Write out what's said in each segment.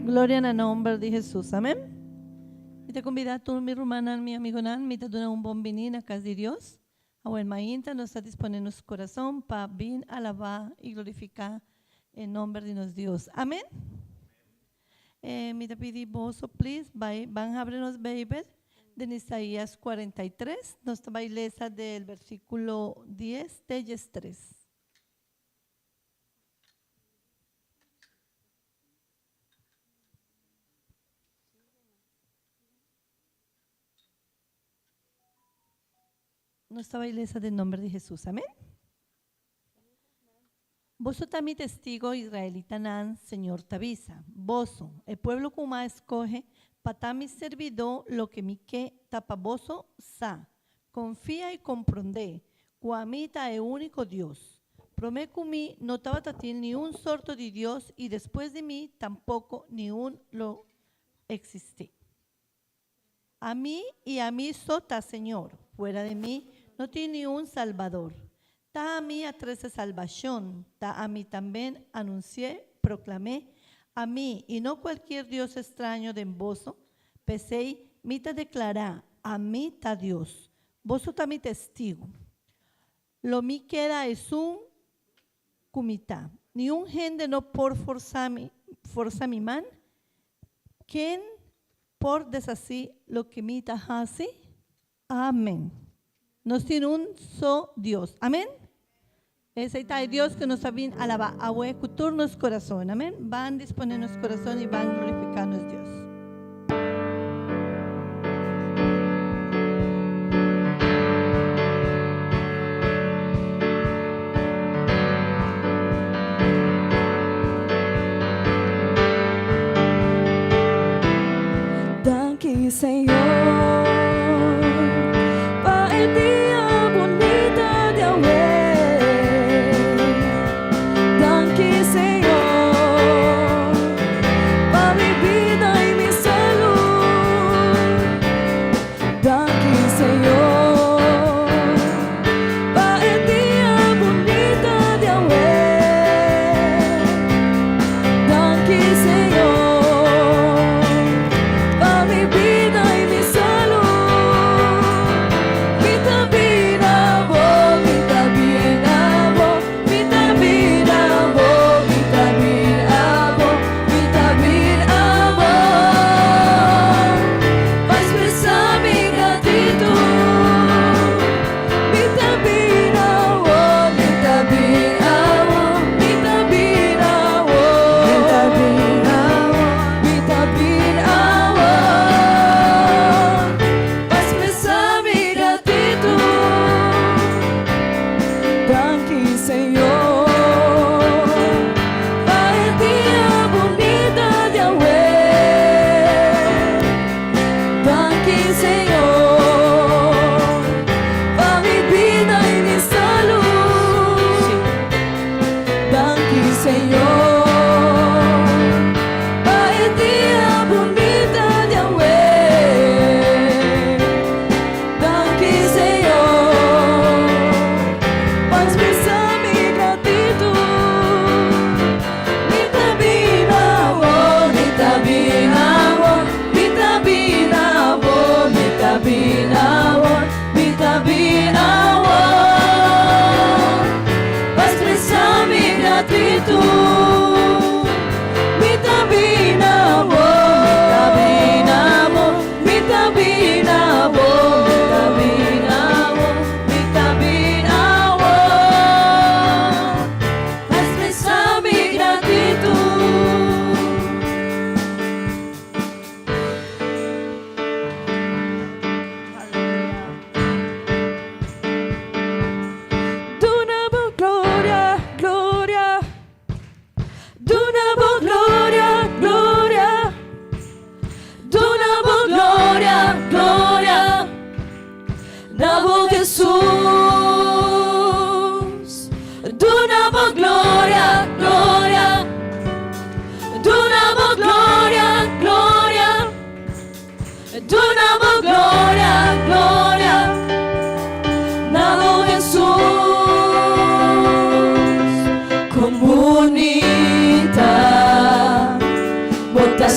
Gloria na nomber di Jesus. Amen. Mi ta conbida tur mi rumannan, mi amigonan, mi ta duna un bon bini na cas di Dios. Awe mainta nos ta dispone nos corazon pa bin alaba y glorifica e nomber di nos Dios. Amen. Eh, mi ta pidi boso please bai ban habri nos Bijbel den Isaías 43. Nos ta bai lesa del versículo 10 te 13. Nos ta bai lesa den nomber di Hesus. Amen. Boso ta mi testigo, israelitanan, Señor ta bisa. Boso, e pueblo ku mi a skohe pa ta mi sirbidó, loke mi ke ta pa boso sa, konfia i komprondé ku ami ta e úniko Dios. Promé ku mi no tabata tin niun sorto di dios i despues di mi tampoko niun lo eksistí. Ami i ami so ta Señor, fuera di mi no tin niun Salbador. Ta ami a trese salbashon, ta ami tambe anunsi'é, proklam'é, ami i no kualkier dios estraño den boso, p'esei mi ta deklará, Ami ta Dios. Boso ta mi testigu. Lo mi keda esun ku mi ta. Niun hende no por forsa mi, forsa mi man. Ken por deshasí loke mi ta hasi? Amen. Nos tin un so Dios. Amen. Esei ta e Dios ku nos a bin alabá awe ku tur nos kurason. Amen. Ban disponé nos kurason i ban glorifiká nos Dios. Danki Señor pa e dia bunita di awe. Danki Señor pa mi bida i mi salud. Danki Señor pa e dia bunita di awe. Danki Señor pa mi bida i mi salud. Mi ta bira bo, mi ta bira bo, mi ta bira bo, mi ta bira bo, mi ta bira bo. Pa expresa mi gratitud. Mi ta bira bo, mi ta bira bo, mi ta bira bo, mi ta bira bo, mi ta bira bo. Pa expresa mi gratitud. Danki Señor pa e dia bunita di awe. Danki Señor pa mi bida i mi salud. Danki Señor pa e dia bunita di awe. Danki Señor pa expresa mi gratitud. Mi ta bina bo, mi ta bina bo, mi ta bina bo, mi ta bina bo, mi ta bina bo. Pa expresa mi gratitud. Mi ta bina bo, mi ta bina bo, mi ta bina bo, mi ta bina bo, mi ta bina bo. Pa expresa mi gratitud. Duna bo gloria, gloria. Duna bo gloria, gloria. Duna bo gloria, gloria. Na bo Jesus. Duna bo gloria, gloria. Duna bo gloria, gloria. Duna bo gloria, gloria. Na bo Jesus. Kon bunita bo ta.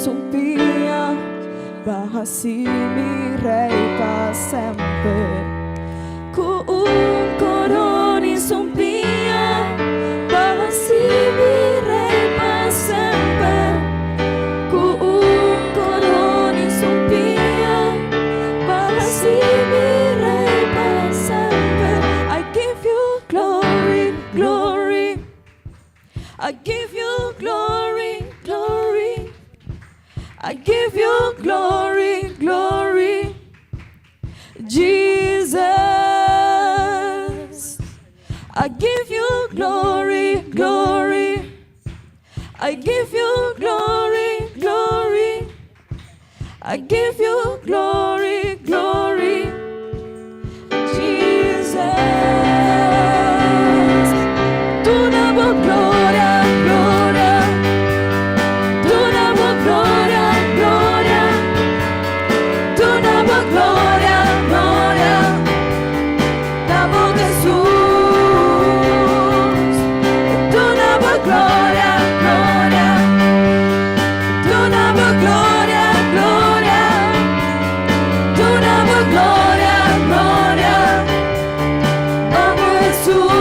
sumpiña, B'a hasi mi rei pa semper. Ku un koron'i sumpiña, B'a hasi mi rei pa semper. Ku un koron'i sumpiña, B'a hasi mi rei pa semper. I give you glory, glory. I give you glory, glory. I give you glory, glory. Jesus. I give you glory, glory. I give you glory, glory. I give you glory, glory. Jesus. Duna bo gloria, gloria. Duna bo gloria, gloria. Duna bo gloria, gloria. Na bo Jesus. Duna bo gloria, gloria. Duna bo gloria, gloria. Duna bo gloria, gloria. Na bo Jesus.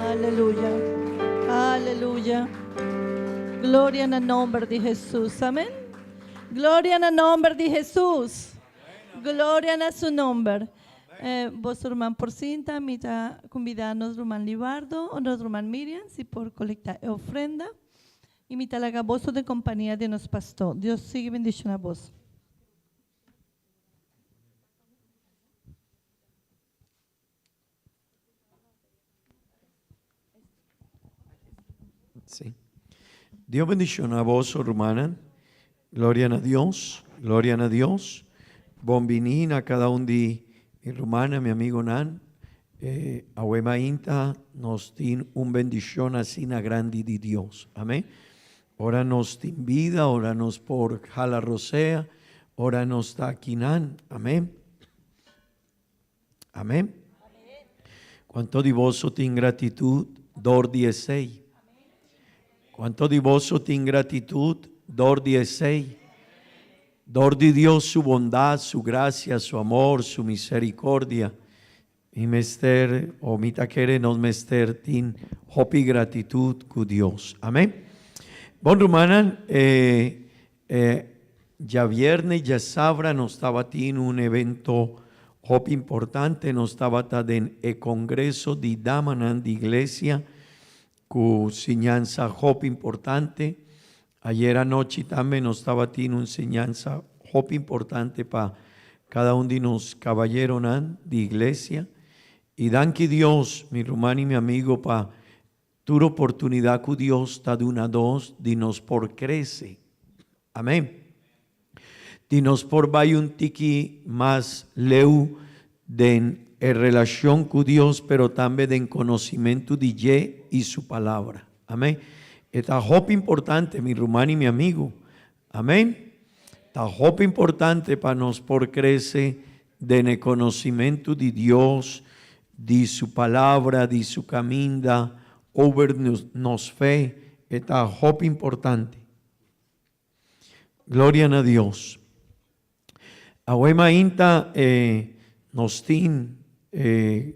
Aleluya. Aleluya. Gloria na nòmber di Jesus. Amèn. Gloria na nòmber di Jesus. Gloria na su nòmber. Boso ruman por sinta, mi ta kombidá nos ruman Libardo òf nos ruman Miriam, si por kolektá e ofrenda. I mi ta laga boso den kompania di nos pastor. Dios sigui bendishoná boso. Sí. Dios bendishoná boso, rumannan. Gloria na Dios, gloria na Dios. Bon biní na kada un di mi rumannan, mi amigonan. Eh, awe mainta nos tin un bendishon asina grandi di Dios. Amèn. Ora nos tin bida, ora nos por hala rosea, ora nos ta akinan. Amèn. Amèn. Kuantu di boso tin gratitut dor di esei? Kuantu di boso tin gratitut dor di esei? Dor di Dios su bondat, su grasia, su amor, su misericordia. Mi mester, o mi ta kere nos mester tin hopi gratitut ku Dios. Amèn. Bon rumannan, e E djabierne djasabra nos tabatin un evento hopi importante, nos tabata den e congreso di damanan di iglesia cu siñansa hopi importante. Ayer anochi tambe nos tabatin un siñansa hopi importante pa cada un di nos caballeronan di iglesia. Y danki Dios, mi ruman y mi amigo, pa Tur oportunidat ku Dios ta duna nos di nos por krese. Amén. Di nos por bai un tiki mas leu den e relashon ku Dios pero tambe den konosimentu di dje i su Palabra. Amén. E ta hopi importante, mi ruman i mi amigu. Amén. Ta hopi importante pa nos por krese den e konosimentu di Dios, di Su Palabra, di Su kaminda over nos fe. E ta hopi importante. Gloria na Dios. Awe mainta e nos tin e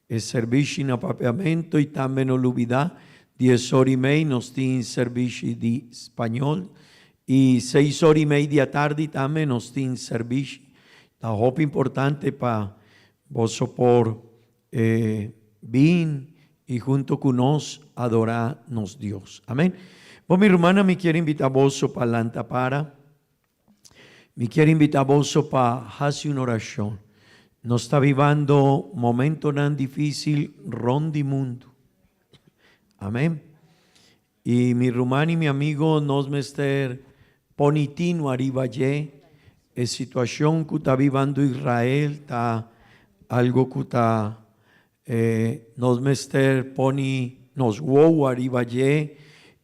e servishi na papiamento y tambe no lubida dies ora y mei nos tin servishi di spañol y seis ora y mei di atardi tambe nos tin servishi. Ta hopi importante pa boso por e bin y hunto cu nos adora nos Dios. Amen. Bo mi rumannan mi kier invita boso pa lanta para. Mi kier invita boso pa haci un oracion. Nos ta bibando momentonan dificil rond di mundo. Amen. Y mi ruman y mi amigo nos mester poni tino ariba dje. E situacion cu ta bibando Israel ta algo cu ta Nos mester poni nos wowo ariba dje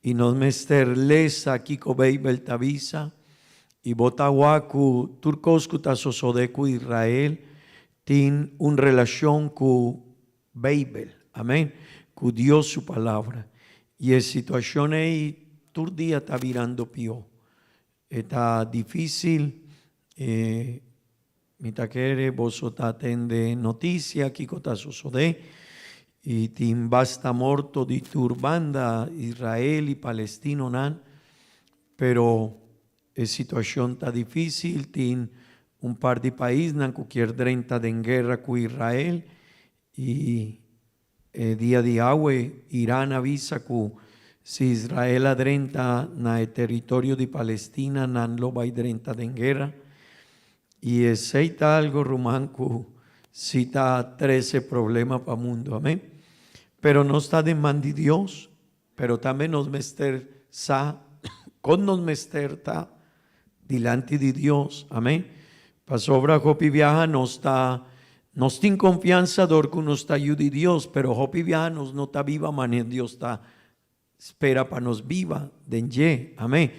i nos mester lesa kiko Beibel ta bisa. I bo ta wak ku tur kos ku ta sosodé ku Israel tin un relashon ku Beibel. Amèn. ku Dios su palabra. I e situashon ei tur dia ta birando pió. E ta difísil, e mi ta kere boso ta tende notisia kiko ta sosodé i tin basta morto di tur banda, Israel i palestinonan, pero e situashon ta difísil, tin un par di paisnan ku kier drenta den guera ku Israel i E dia di awe, Iran a bisa ku si Israel a drenta na e teritorio di Palestina nan lo bai drenta den guera. I esei ta algo, ruman, ku si ta trese problema pa mundu. Amen. Pero nos ta den man di Dios, pero tambe nos mester sa kon nos mester ta dilanti di Dios. Amén. Pasobra hopi biaha nos ta, nos tin confiansa dor cu nos ta yu di Dios, pero hopi biaha nos no ta biba manera Dios ta spera pa nos biba den dje. Amén.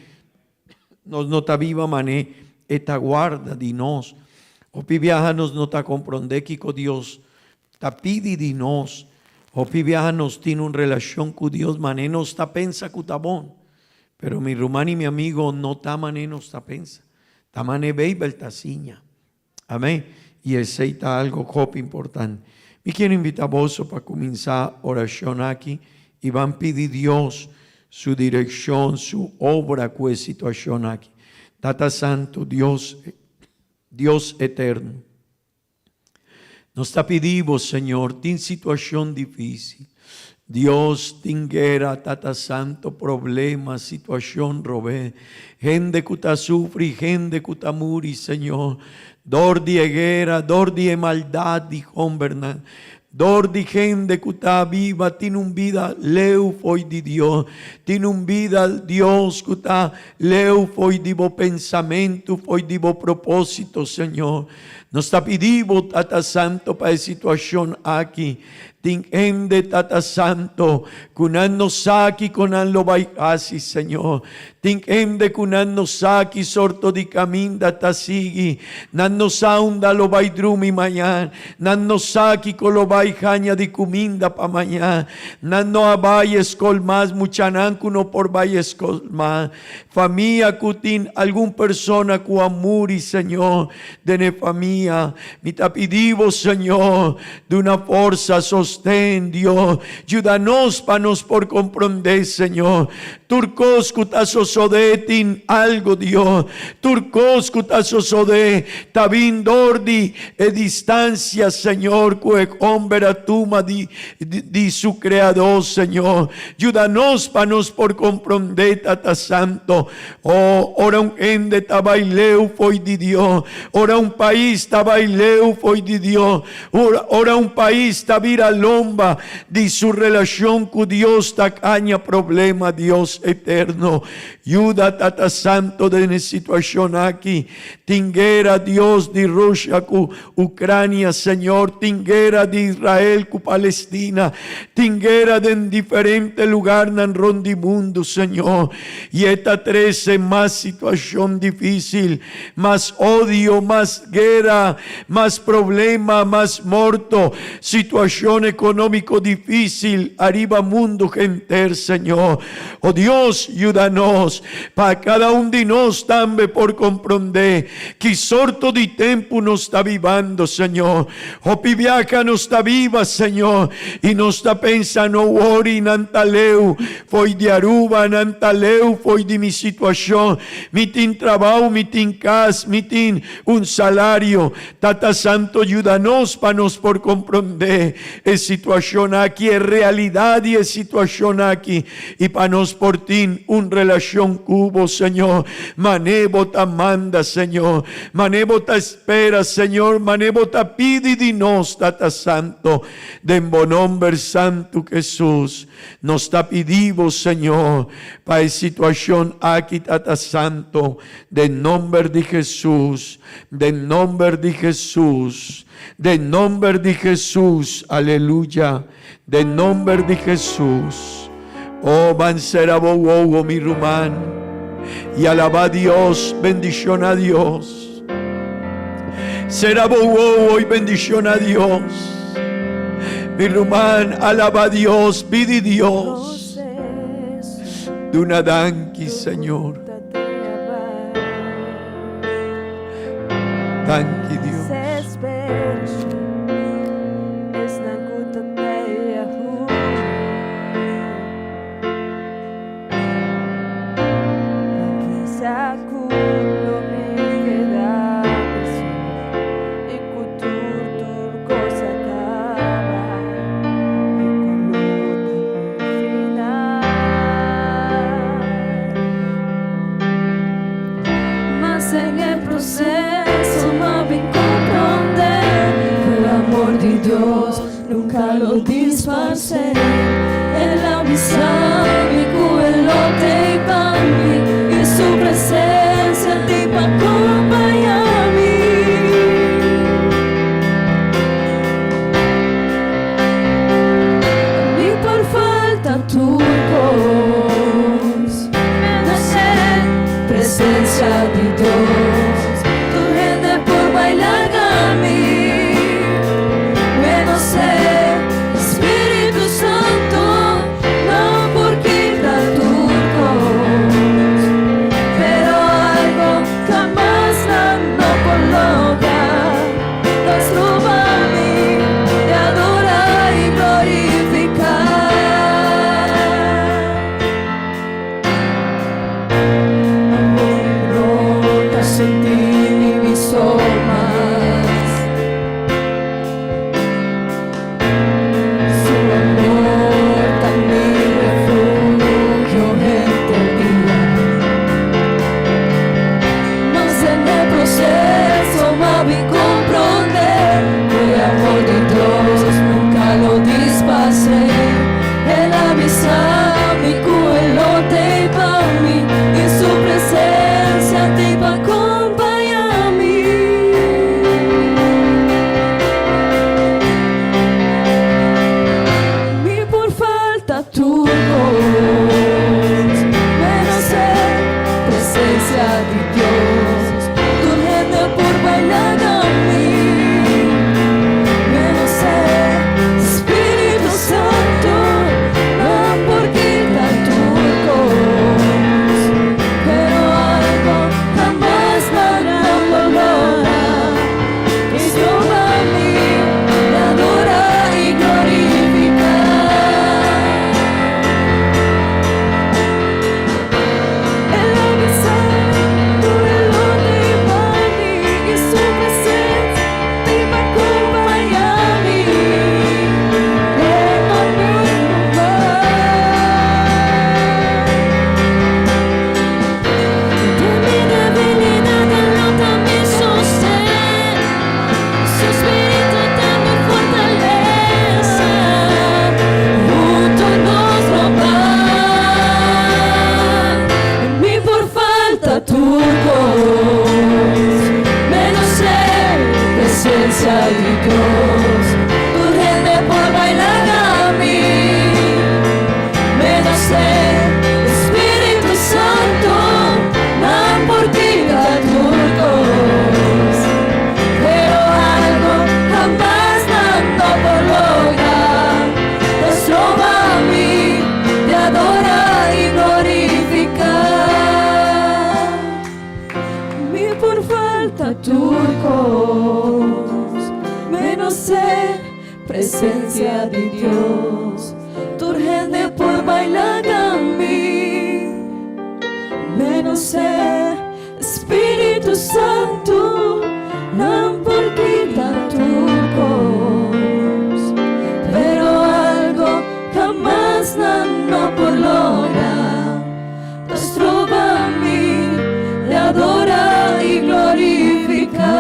Nos no ta biba manera e ta guarda di nos. Hopi biaha nos no ta comprende kico Dios ta pidi di nos. Hopi biaha nos tin un relacion cu Dios manera nos ta pensa cu ta bon. Pero mi ruman i mi amigo no ta manera nos ta pensa. Ta manera Beibel ta siña. Amén. I esei ta algo hopi importante. Mi kier invita boso pa cuminsa oracion aki i ban pidi Dios su direccion, su obra cu e situacion aki. Tata Santo, Dios, Dios eterno. Nos ta pidi bo, Señor, tin situacion dificil. Dios, tin guera, Tata Santo, problema, situacion robé, hende cu ta sufri, hende cu ta muri, Señor, dor di e guera, dor di e maldad di hombernan, dor di hende cu ta biba tin un bida leu fo'i di Dios, tin un bida, Dios, cu ta leu fo'i di bo pensamentu, fo'i di bo proposito, Señor. Nos ta pidi bo, Tata Santo, pa e situacion aki. Tin hende, Tata Santo, cu nan no sa kico nan lo bay haci, Señor. Tin hende cu nan no sa ki sorto di caminda ta sigui. Nan no sa unda lo bay drumi mañan. Nan no sa kico lo bay haña di cuminda pa mañan. Nan no a bay escol mas, muchanan cu no por bay escol mas. Famia ku tin algun persona ku a muri, Señor, den e famia. Mi ta pidi Bo, Señor, duna forsa, sosten, Dios. Yuda nos pa nos por komprondé, Señor. Tur kos ku ta sosodé tin algo, Dios. Tur kos ku ta sosodé ta bin dor di e distansia, Señor, ku e homber a tuma di di su Creador, Señor. Yuda nos pa nos por comprende, Tata Santo. Oh, ora un hende ta bay leu fo'i di Dios, ora un pais ta bay leu fo'i di Dios, ora, ora un pais ta bira lomba di su relacion cu Dios ta caña problema, Dios eterno. Yuda, Tata Santo, den e situacion aki. Tin guera, Dios, di Russia cu Ucrania, Señor, tin guera di Israel cu Palestina, tin guera den diferente lugarnan rond di mundo, Señor, y e ta trece mas situacion dificil, mas odio, mas guera, mas problema, mas morto, situacion economico dificil ariba mundo henter, Señor. O Dios, yuda nos, pa cada un di nos tambe por comprende Ki sorto di tempu nos ta bibando, Señor? Hopi biaha nos ta biba, Señor, i nos ta pensa, No wori, nan ta leu fo'i di Aruba, nan ta leu fo'i di mi situashon. Mi tin trabou, mi tin kas, mi tin un salario. Tata Santo, yuda nos pa nos por komprondé e situashon aki, e realidat di e situashon aki. I pa nos por tin un relashon ku bo, Señor, mané bo ta manda, Señor, mané bo ta spera, Señor, mané bo ta pidi di nos, Tata Santo, den bo nomber santu, Hesus, nos ta pidi bo, Señor, pa e situashon aki, Tata Santo, den nomber di Hesus, den nomber di Hesus, den nomber di Hesus, aleluya. Den nomber di Jesus. Oh, ban sera bo wowo, mi ruman, y alaba Dios, bendiciona Dios. Sera bo wowo y bendiciona Dios. Mi ruman, alaba Dios, pidi Dios. Duna danki, Señor. Danki, Dios. Mas den e proceso m'a bin comprende cu e amor di Dios nunca lo disparce. El a bisa mi cu e lo t'ey pa mi y su presencia t'ey pa compaña mi. Mi por falta tur cos, menos e presencia di Dios. Tur hende por bay laga mi, menos e Spiritu Santo. Nan por kita tur cos, pero algo jamas nan no por logra. No stroba mi di adora y glorifica. Awor mi no ta sinti mi so mas. Su amor ta mi refugio henter dia. Mas den e proceso m'a bin comprende cu e amor di Dios nunca lo disparce. El a bisa mi cu e lo t'ey pa mi y su presencia t'ey pa compaña mi. Mi por falta tur cos, menos e presencia di Dios. Tur hende por bay laga mi, menos e Spiritu Santo. Nan por kita tur cos, pero algo jamas nan no por logra. Stroba mi di adora y glorifica. El a bisa cu e lo t'ey pa mi y su presencia t'ey pa compaña mi. E ta mi lugar. Den mi debilidad E lo ta mi sosten. Su spirito ta mi fortalesa. Hunto nos lo bai. Mi por falta tur cos, menos e presencia di Dios. Tur hende por bay laga mi, menos e Spiritu Santo. Nan por kita tur cos, pero algo jamas nan no por logra. No stroba mi di adora y glorifica. Mi por falta tur cos, menos e presencia di Dios. Tur hende por bay laga mi, menos e Spiritu Santo. Nan por kita tur cos, pero algo jamas nan no por logra. No stroba mi di adora y glorifica.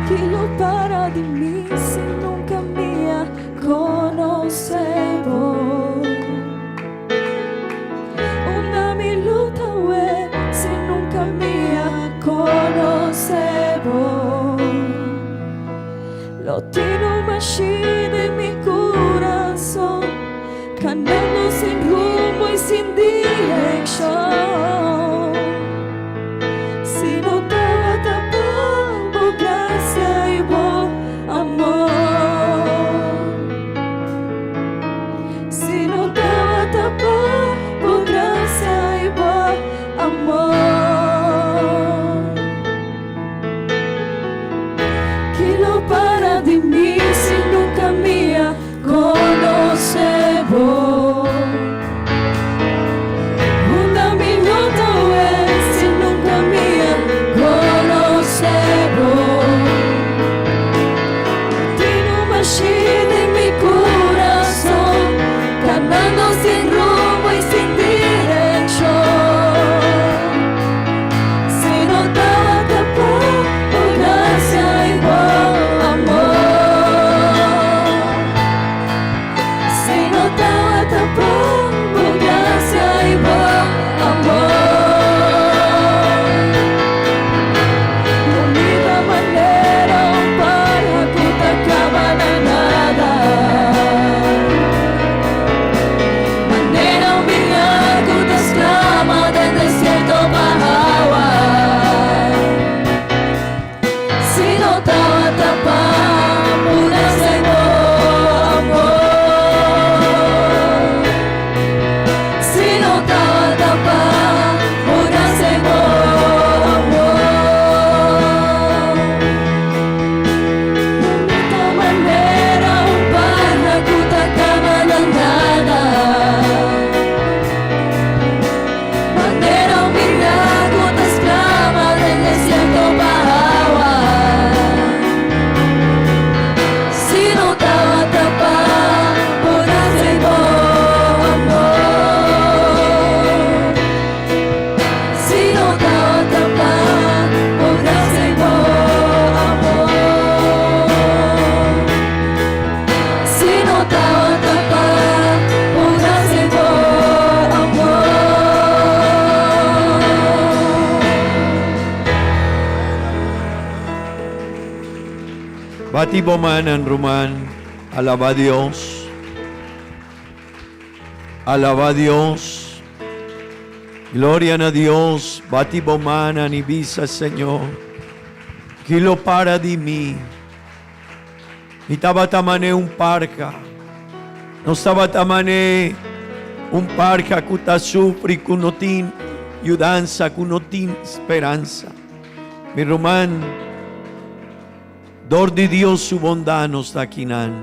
Ki lo para di mi si nunca mi a conoce bo? Unda mi Bati bo mannan, ruman. Alabá Dios. Alabá Dios. Gloria na Dios. Bati bo mannan i bisa, Señor, ki lo para di mi? Mi tabata man'é un parka. Nos tabata man'é un parka ku ta sufri, ku no tin yudansa, ku no tin speransa. Mi ruman, dor di Dios su bondat nos ta akinan.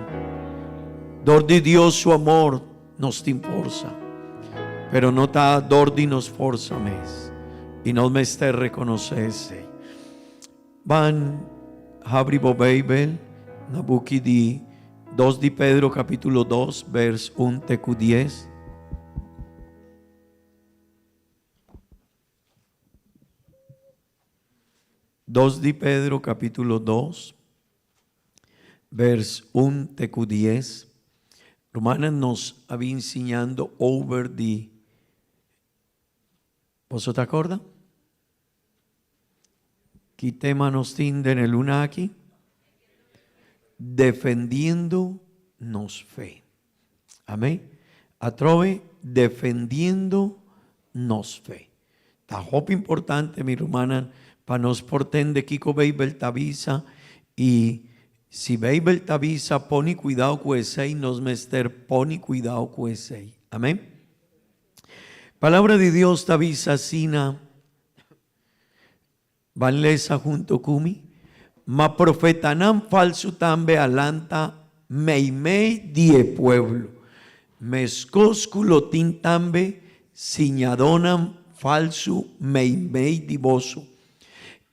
Dor di Dios su amor nos tin forsa. Pero no ta dor di nos forsa mes. I nos mester rekonosé esei. Ban habri bo Beibel na buki di Dos di Pedro capítulo 2 vers 1 te ku 10. Dos di Pedro capítulo 2 vers 1 te ku 10. Rumannan nos a bin siñando over di Boso ta acorda? Ki tema nos tin den e luna aki? Defendiendo nos fe. Amén. Atrobe, defendiendo nos fe. Ta hopi importante, mi rumannan, pa nos por tende kiko Beibel ta bisa i si Beibel ta bisa poni kuidao ku esei, nos mester poni kuidao ku esei. Amén. Palabra di Dios ta bisa asina, Ban lesa hunto ku mi, Ma profetanan falsu tambe a lanta meimei di e pueblo, meskos ku lo tin tambe siñadónan falsu meimei di boso,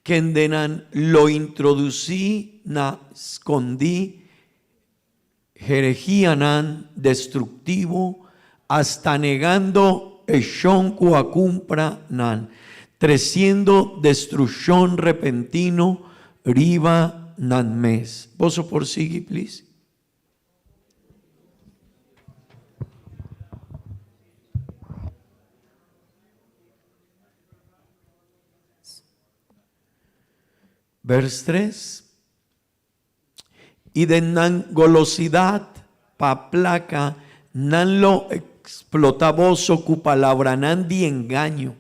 kendenan lo introdusí na skondí Herehianan destruktivo hasta negando e shon ku a kumpra nan, tresiendo destrukshon repentino riba nan mes. Boso por sigui, please? Vers tres. I den nan golosidat pa plaka nan lo eksplotá boso ku palabranan di engaño.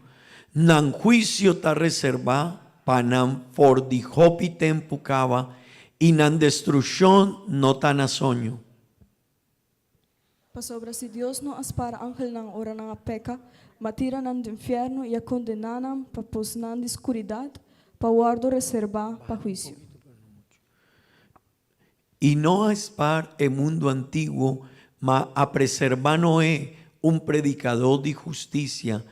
Nan huisio ta reserbá pa nan for di hopi tempu kaba, i nan destrukshon no ta na soño. Pasobra si Dios no a spara angelnan ora nan a peka, ma tira nan den fièrnu i a kondená nan pa posnan di skuridat pa wòrdu reserbá pa huisio. I no a spar e mundu antiguo, ma a preserbá Noé, un predikadó di hustisia,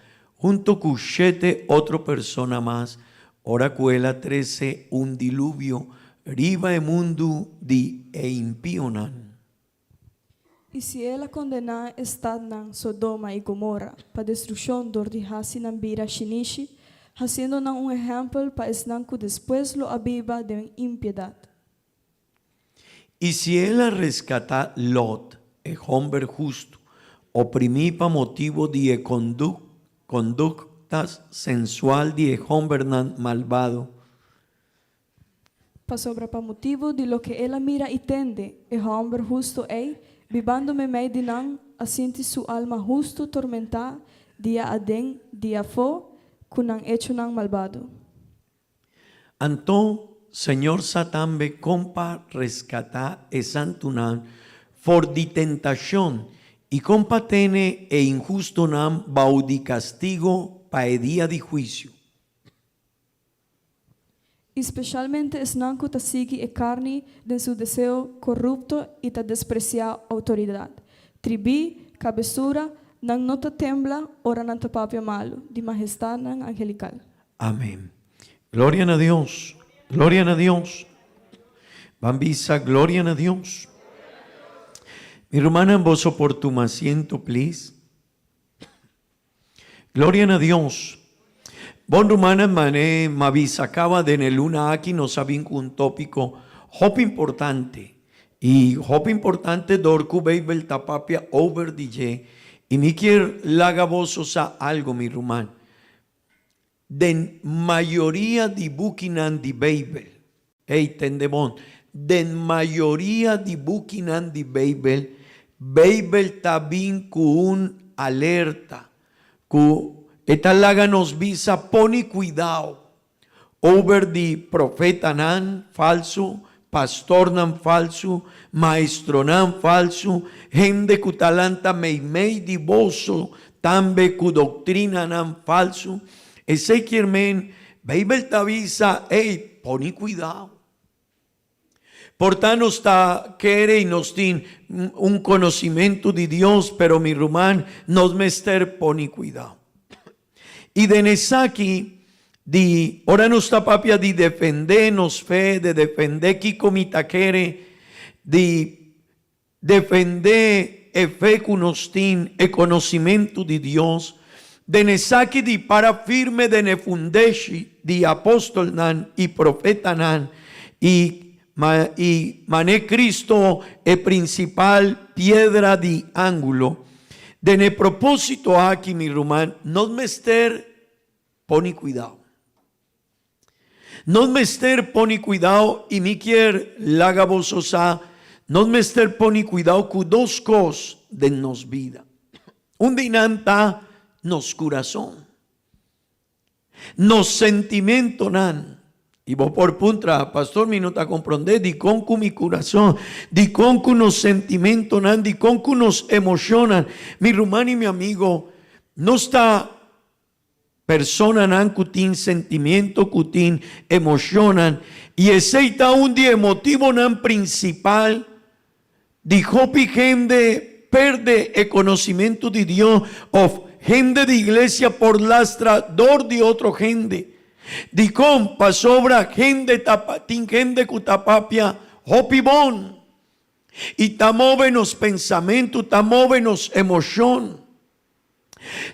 hunto ku shete otro persona mas, ora ku el a trese un diluvio riba e mundu di e impionan. I si el a kondená e statnan Sodoma i Gomora pa destrukshon dor di hasi nan bira shinishi, hasiendo nan un ehèmpel pa esnan ku despues lo a biba den impiedat. I si el a reskatá Lòt, e hòmber hustu, oprimí pa motibu di e kondukta sensual di e hòmbernan malbado. Pasobra pa motibu di loke el a mira i tende, e hòmber hustu ei, bibando meimei di nan, a sinti su alma hustu tormentá dia aden, dia afó, ku nan echonan malbado. Anto Señor sa tambe kon pa reskatá e santunan for di tentashon i kon pa tene e inhustunan bou di kastigo pa e dia di huisio. I spesialmente esnan ku ta sigui e karni den su deseo korupto i ta despresiá outoridat. Tribí, kabesura, nan no ta tembla ora nan ta papia malu di mahestatnan angelikal. Amén. Gloria na Dios. Gloria na Dios. Ban bisa gloria na Dios. Mi rumannan boso por tuma asiento please. Gloria na Dios. Bon rumannan mane m'avisa caba den e luna aki nos a bin cu un topico hopi importante y hopi importante dor cu Bijbel ta papia over di dje y mi kier laga boso sa algo mi ruman. Den mayoria di bukinan di Bijbel, ey tende bon, Den mayoria di bukinan di Beibel, Beibel ta bin ku un alerta ku e ta laga nos bisa pone kuidao over di profetanan falsu, pastornan falsu, maestronan falsu, hende ku ta lanta meimei di boso tambe ku doktrinanan falsu. Esei kier men, Beibel ta bisa, Ey, pone kuidao. Por ta nos ta kere i nos tin un konosimentu di Dios, pero mi ruman, nos mester pone kuidao. I den esaki di ora nos ta papia di defendé nos fe, de defendé kiko mi ta kere, di defendé e fe ku nos tin, e konosimentu di Dios, den esaki di para firme den e fundeshi di apòstelnan i profetanan i i mané Cristo e prinsipal piedra di ángulo. Den e propósito aki, mi ruman, nos mester pone kuidao. Nos mester pone kuidao i mi kier laga boso sa, nos mester pone kuidao ku dos kos den nos bida. Un di nan ta nos kurason. Nos sentimentonan. I bo por puntra, Pastor, mi no ta komprondé dikon ku mi kurason, dikon ku nos sentimentonan, dikon ku nos emoshonnan. Mi ruman i mi amigo, nos ta personanan ku tin sentimiento, ku tin emoshonnan, i esei ta un di e motibonan prinsipal di hopi hende perde e konosimentu di Dios òf hende di iglesia por lastra dor di otro hende. Dikon? Pasobra hende ta tin hende ku ta papia hopi bon i ta move nos pensamentu, ta move nos emoshon.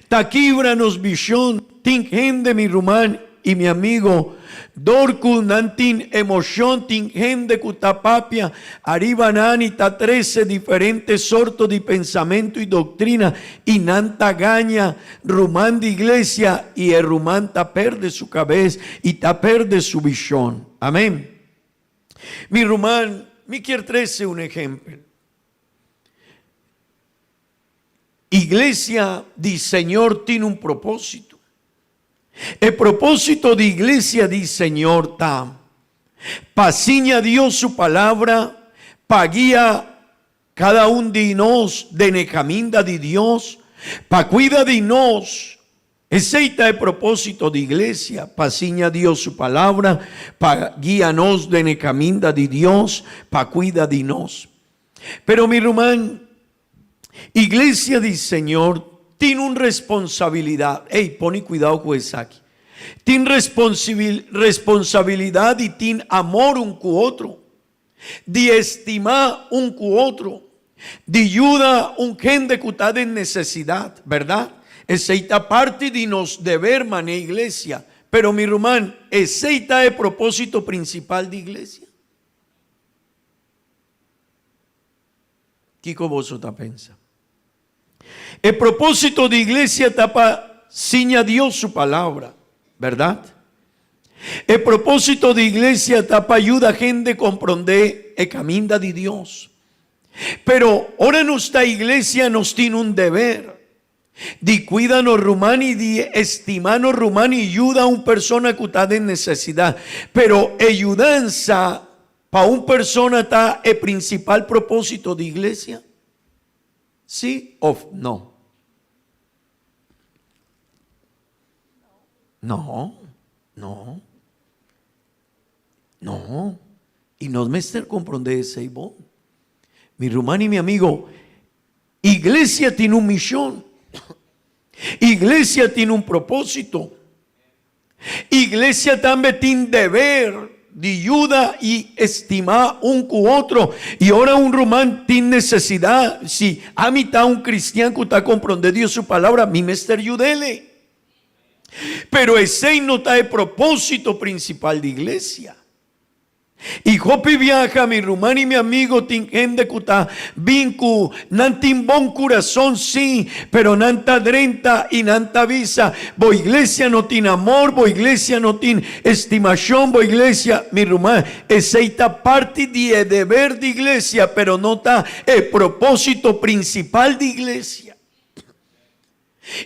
Ta kibra nos bishon. Tin hende, mi ruman i mi amigo, dor ku nan tin emoshon, tin hende ku ta papia ariba nan i ta trese diferente sorto di pensamentu i doktrina i nan ta gaña ruman di iglesia i e ruman ta perde su kabes i ta perde su bishon. Amen. Mi ruman, mi kier trese un ehempel. Iglesia di Señor tin un propósito. E propósito di Iglesia di Señor ta pa siña Dios su palabra, pa guia kada un di nos den e kaminda di Dios, pa kuida di nos. Esei ta e propósito di Iglesia, pa siña Dios su palabra, pa guia nos den e kaminda di Dios, pa kuida di nos. Pero mi ruman, Iglesia di Señor tin un responsabilidad, ey, pone cuidao cu esaki, tin responsabilidad di tin amor un cu otro, di estima un cu otro, di yuda un hende cu ta den necesidad, berdad? Esey ta parti di nos deber mane Iglesia, pero mi ruman, esey ta e proposito principal di Iglesia? Kiko boso ta pensa? E propósito di iglesia ta pa siña Dios su palabra, bèrdat? E propósito di iglesia ta pa yuda hende komprondé e kaminda di Dios. Pero ora nos ta iglesia nos tin un deber di kuida nos ruman i di estimá nos ruman i yuda un persona ku ta den nesesidat. Pero e yudansa Pa un persona ta e principal propósito di iglesia? Sí of no? No, no, no. I nos mester comprende esei bon. Mi ruman i mi amigo, iglesia tin un mision. Iglesia tin un propósito. Iglesia tambe tin deber di yuda i estimá un ku otro. I ora un ruman tin nesesidat, si ami ta un kristian ku ta komprondé Dios su Palabra, mi mester yud'é. Pero esei no ta e propósito prinsipal di iglesia. I hopi biaha mi ruman i mi amigo tin hende ku ta bin ku nan tin bon kurason sí, pero nan ta drenta i nan ta bisa, Bo iglesia no tin amor, bo iglesia no tin estimashon, bo iglesia, mi ruman, esei ta parti di e deber di iglesia, pero no ta e propósito prinsipal di iglesia.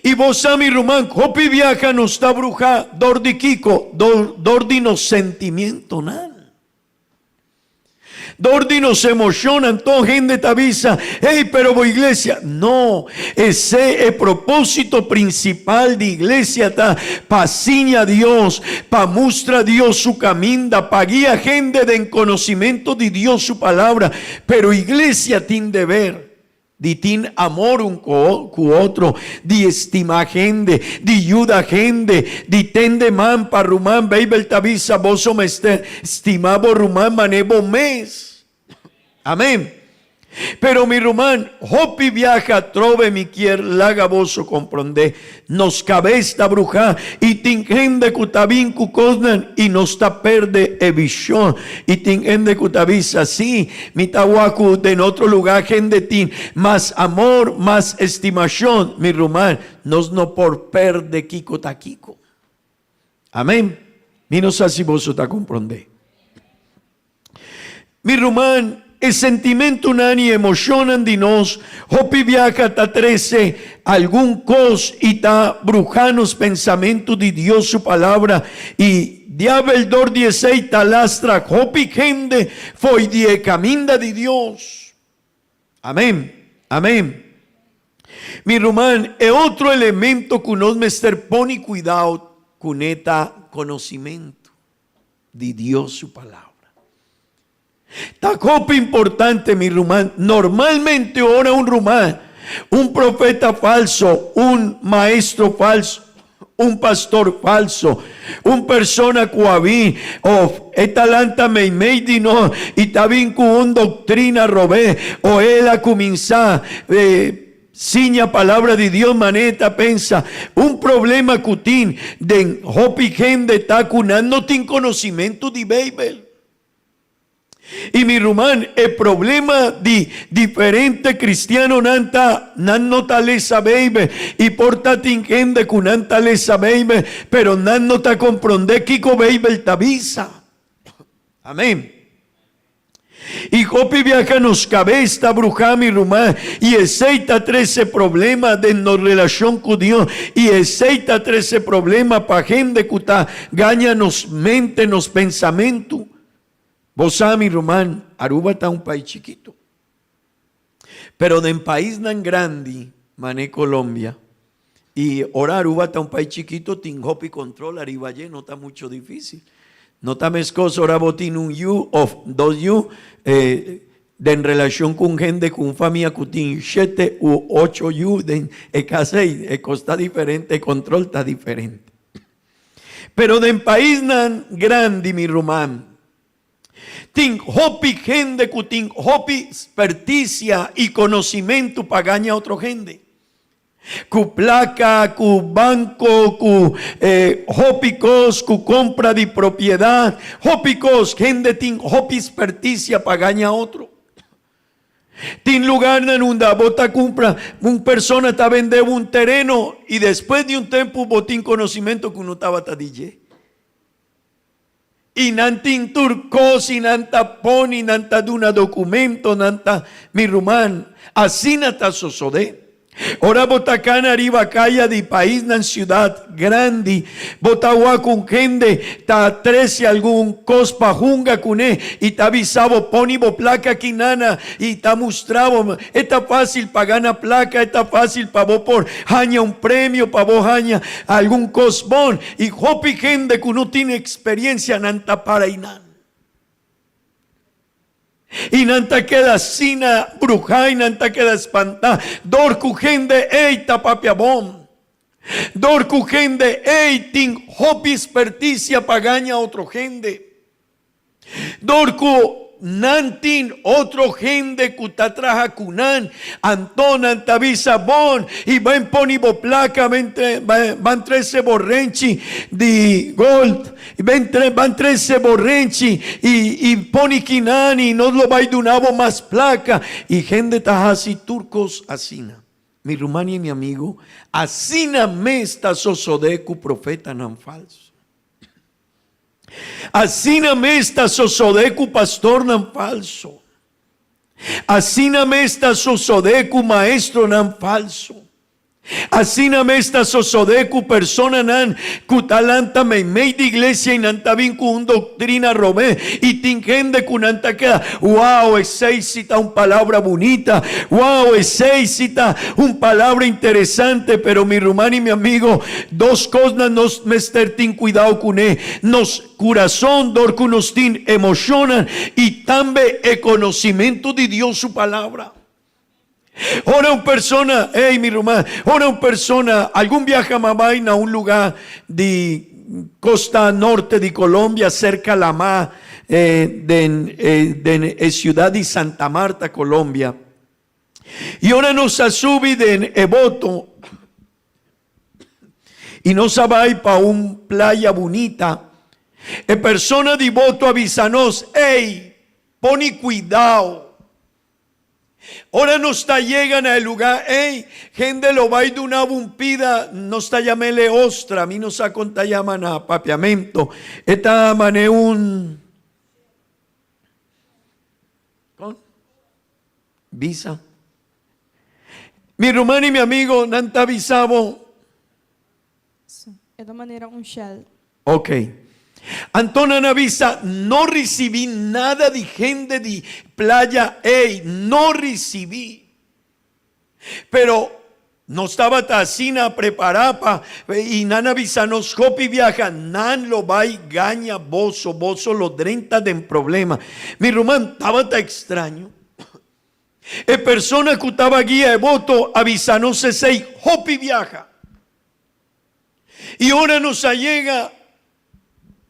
I bo sa mi ruman, hopi biaha nos ta bruhá dor di kiko? Dor, dor di nos sentimientonan. Dor di nos emoshonnan. Anto hende ta bisa, Hey, pero bo iglesia. No, esei e propósito prinsipal di iglesia ta pa siña Dios, pa mustra Dios su kaminda, pa guia hende den konosimento di Dios su palabra. Pero iglesia tin deber Di tin amor un ku otro, di estimá hende, di yuda hende, di tende man pa ruman. Beibel ta bisa, Boso mester stima bo ruman manera bo mes. Amén. Pero mi ruman, hopi biaha atrobe mi kier laga boso komprondé. Nos kabes ta bruhá i tin hende ku ta bin ku kosnan i nos ta perde e vishon. I tin hende ku ta bisa, Sí, mi ta wak ku den otro lugá hende tin mas amor, mas estimashon. Mi ruman, nos no por perde kiko ta kiko. Amén. Mi no sa si boso ta komprondé. Mi ruman, e sentimentunan i emoshonnan di nos hopi biaha ta trese algun kos i ta bruha nos pensamentu di Dios su Palabra, i Diabel dor di esei ta lastra hopi hende fo'i di e kaminda di Dios. Amen. Amen. Mi ruman, e otro elemento ku nos mester pone kuidao kuné ta konosimentu. Di Dios su palabra. Ta hopi importante mi ruman, normalmente ora un ruman, un profeta falso, un maestro falso, un pastor falso, un persona cu a bin of e ta lanta meimei di nos y ta bin cu un doctrina robe o el a cuminsa Siña palabra di Dios manera ta pensa. Un problema cu tin den hopi hende ta cu nan no tin conocimentu di Bijbel. Y mi ruman, e problema di diferente cristianonan ta nan no ta lesa Bijbel. Y por ta tin hende cu nan ta lesa Bijbel, pero nan no ta compronde kico Bijbel ta bisa. Amen. I hopi biaha nos kabes ta bruhá, mi ruman, i esei ta trese problema den nos relashon ku Dios, i esei ta trese problema pa hende ku ta gaña nos mente, nos pensamentu. Bo sa, mi ruman, Aruba ta un pais chikitu. Pero den paisnan grandi, manera Colombia, i ora Aruba ta un pais chikito tin hopi control ariba dje, no ta mucho dificil. No ta meskos ora bo tin un yu of dos yu den relacion cu un hende cu un famia cu tin shete u ocho yu den e cas ei, e cos ta diferente, e control ta diferente. Pero den paisnan grandi, mi ruman, Tin hopi hende ku tin hopi spertisia i konosimentu pa gaña otro hende. Ku plaka, ku banko, ku hopi kos, ku kompra di propiedat, hopi kos, hende tin hopi spertisia pa gaña otro. Tin lugarnan unda bo ta kumpra, un persona ta bende bo un tereno i despues di un tempu bo tin konosimentu ku no tabata di dje. I nan tin tur kos i nan ta pone, nan ta duna dokumento, nan ta, mi ruman, asina ta sosodé. Ora bo ta kana riba kaya di paisnan siudat grandi, bo ta wak un hende ta trese algun kos pa hunga kuné i ta bisa bo pone bo plaka aki nana i ta mustra bo, e ta fásil pa gana plaka, e ta fásil pa bo por haña un premio, pa bo haña algun kos bon. I hopi hende ku no tin eksperensia nan ta para einan. I nan ta keda asina bruhá i nan ta keda spantá dor ku hende ei ta papia bon. Dor ku hende ei tin hopi ekspertisia pa gaña otro hende. Dor ku. nan tin otro hende ku ta traha ku nan, anto nan ta bisa bon i ban poni bo plaka, ban trese bo renchi di gold, ban trese bo renchi i poni kinan i nos lo bai duna bo mas plaka. I hende ta hasi tur kos asina. Mi ruman i mi amigu, asina mes ta sosodé ku profetanan falsu. Asina mes ta sosodé ku pastornan falsu. Asina mes ta sosodé ku maestronan falsu. Asina mes ta sosodé ku personanan ku ta lanta meimei di iglesia i nan ta bin ku un doktrina robé i tin hende ku nan ta keda, Wow, esei si ta un palabra bunita! Wow, esei si ta un palabra interesante! Pero mi ruman i mi amigo, Dos kosnan nos mester tin kuidao kuné, nos kurason dor ku nos tin emoshonnan i tambe e konosimentu di Dios su Palabra. Ora un persona, ey mi ruman, ora un persona algun biaha m'a bai na un lugá di kosta norte di Colombia serka lamá den den e siudat di Santa Marta, Colombia. I ora nos a subi den e boto, I nos a bai pa un playa bunita. E persona di boto a bisa nos, Ey, poni cuidao. Ora nos ta yega na e lugar ey, hende lo bai duna bo un pida, nos ta yam'ele ostra, mi no sa con ta yama na papiamento. E ta mane un. Con? Bisa. Mi ruman i mi amigo, nan ta bisa bo. E ta manera un shell. Ok. Anto nan a bisa, No ricibi nada di hende di playa ey, no ricibi. Pero nos tabata asina prepara pa, i nan a bisa nos hopi biaha, nan lo bay gaña boso, boso lo drenta den problema. Mi ruman, tabata extraño. E persona ku taba guia e boto a bisa nos esei hopi biaha. I ora nos a yega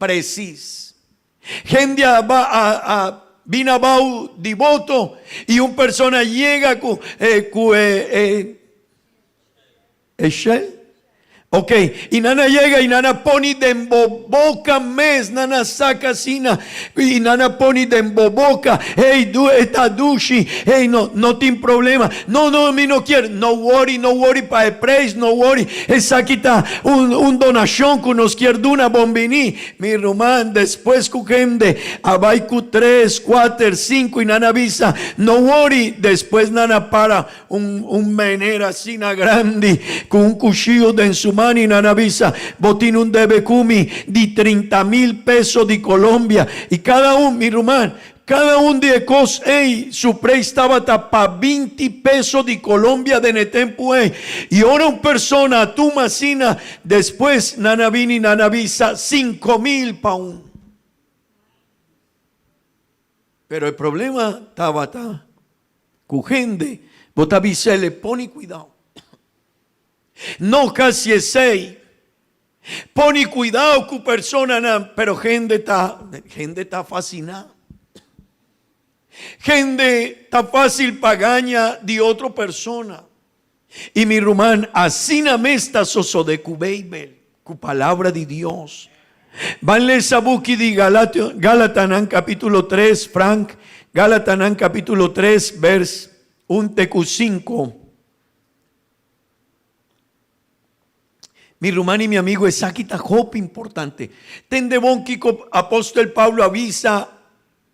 presis, hende a ba a a bin abou di boto i un persona yega ku ku e e E shell? Ok, i nan a yega i nan a poni den bo boka mes, nan a saka asina i nan a poni den bo boka, hey du e ta dushi, hey no no tin problema, no no mi no kier, no worry no worry pa e prijs, no worry, esaki ta un un donashon ku nos kier duna, bon bini. Mi ruman, despues ku hende a bai ku tres, kuater, sinku i nan a bisa, no worry, despues nan a para Un un meneer asina grandi ku un kushio den su man i nan a bisa, Bo tin un debe ku mi di 30.000 peso di Colombia. I kada un, mi ruman, kada un di e kos ei, su preis tabata pa 20 peso di Colombia den e tempu ei. I ora un persona a tuma asina, despues nan a bini nan a bisa 5.000 pa un. Pero e problema tabata ku hende bo ta bis'el e poni kuidou. No kasi esei, poni kuidou ku personanan, pero hende ta hende ta fasiná. Hende ta fásil pa gaña di otro persona. I mi ruman, asina mes ta sosodé ku Beibel, ku Palabra di Dios. Ban lesa buki di Galatio, Galatanan capítulo 3, Frank, Galatanan capítulo 3, vers 1 te ku 5. Mi ruman i mi amigo, esaki ta hopi importante. Tende bon kiko apóstol Pablo a bisa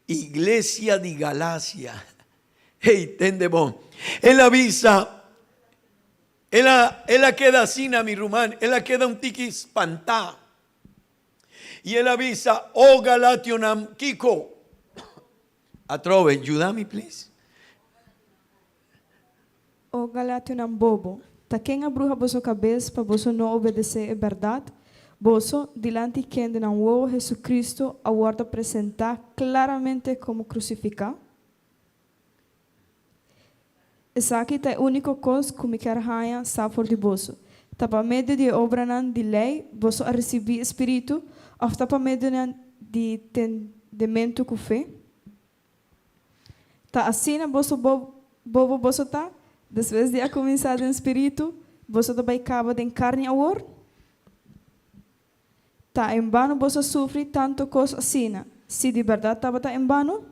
iglesia di Galacia. Hey, tende bon. El a bisa, el a, el a keda asina, mi ruman, el a keda un tiki spantá. I el a bisa, O galationan, kiko? Atrobe, yuda mi, please. O galationan bobo, ta ken a bruha boso kabes pa boso no obedesé e bèrdat? Boso, dilanti kende nan wowo Hesu-Kristu a wòrdu presentá klaramente komo krusifiká? Esaki ta e úniko kos ku mi kier haña sa for di boso, Ta pa medio di e obranan di lei boso a risibí e spiritu, òf ta pa medionan di tendementu ku fe? Ta asina boso bobo boso ta? Despues di a kuminsá den spiritu, boso ta bai kaba den karni awor? Ta en bano boso a sufri tantu kos asina, si di bèrdat tabata en bano?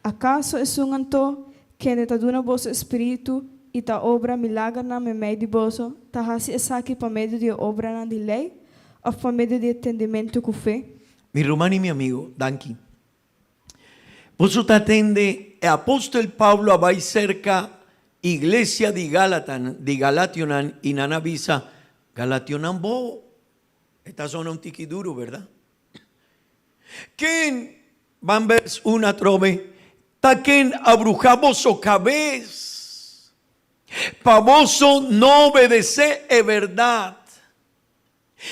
Akaso esun anto, kende ta duna boso e spiritu i ta obra milagernan meimei di boso, ta hasi esaki pa medio di e obranan di lei òf pa medio di e tendimentu ku fe? Mi ruman i mi amigo, danki. Boso ta tende e apostel Pablo a bai serka iglesia di Galatan, di Galationan i nan a bisa, Galationan bobo. E ta zona un tiki duru, berdad? Ken, ban bes un atrobe, ta ken a bruha boso kabes pa boso no obedesé e berdad?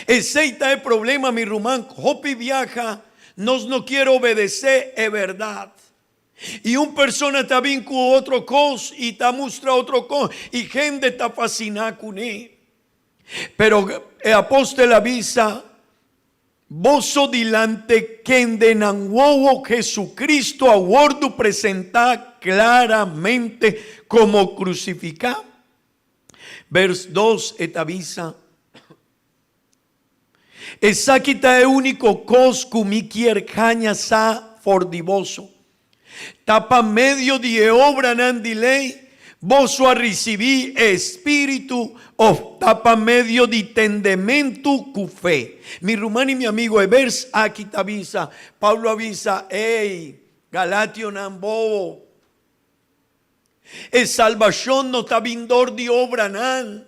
Esei ta e problema, mi ruman, hopi biaha nos no kier obedesé e berdad. I un persona ta bin ku otro kos i ta mustra otro kos i hende ta fasiná kuné. Pero e apostel a bisa, Boso dilante kende nan wowo Jesucristo a wordu presentá claramente como crucificá. Vers dos e ta bisa, Esaki ta e úniko kos ku mi kier haña sa for di boso, Ta pa medio di e obranan di lei boso a risibí e Spiritu òf ta pa medio di tendementu ku fe? Mi ruman i mi amigo, e bers aki ta bisa, Pablo a bisa, Ey, galationan bobo! E salbashon no ta bin dor di obranan,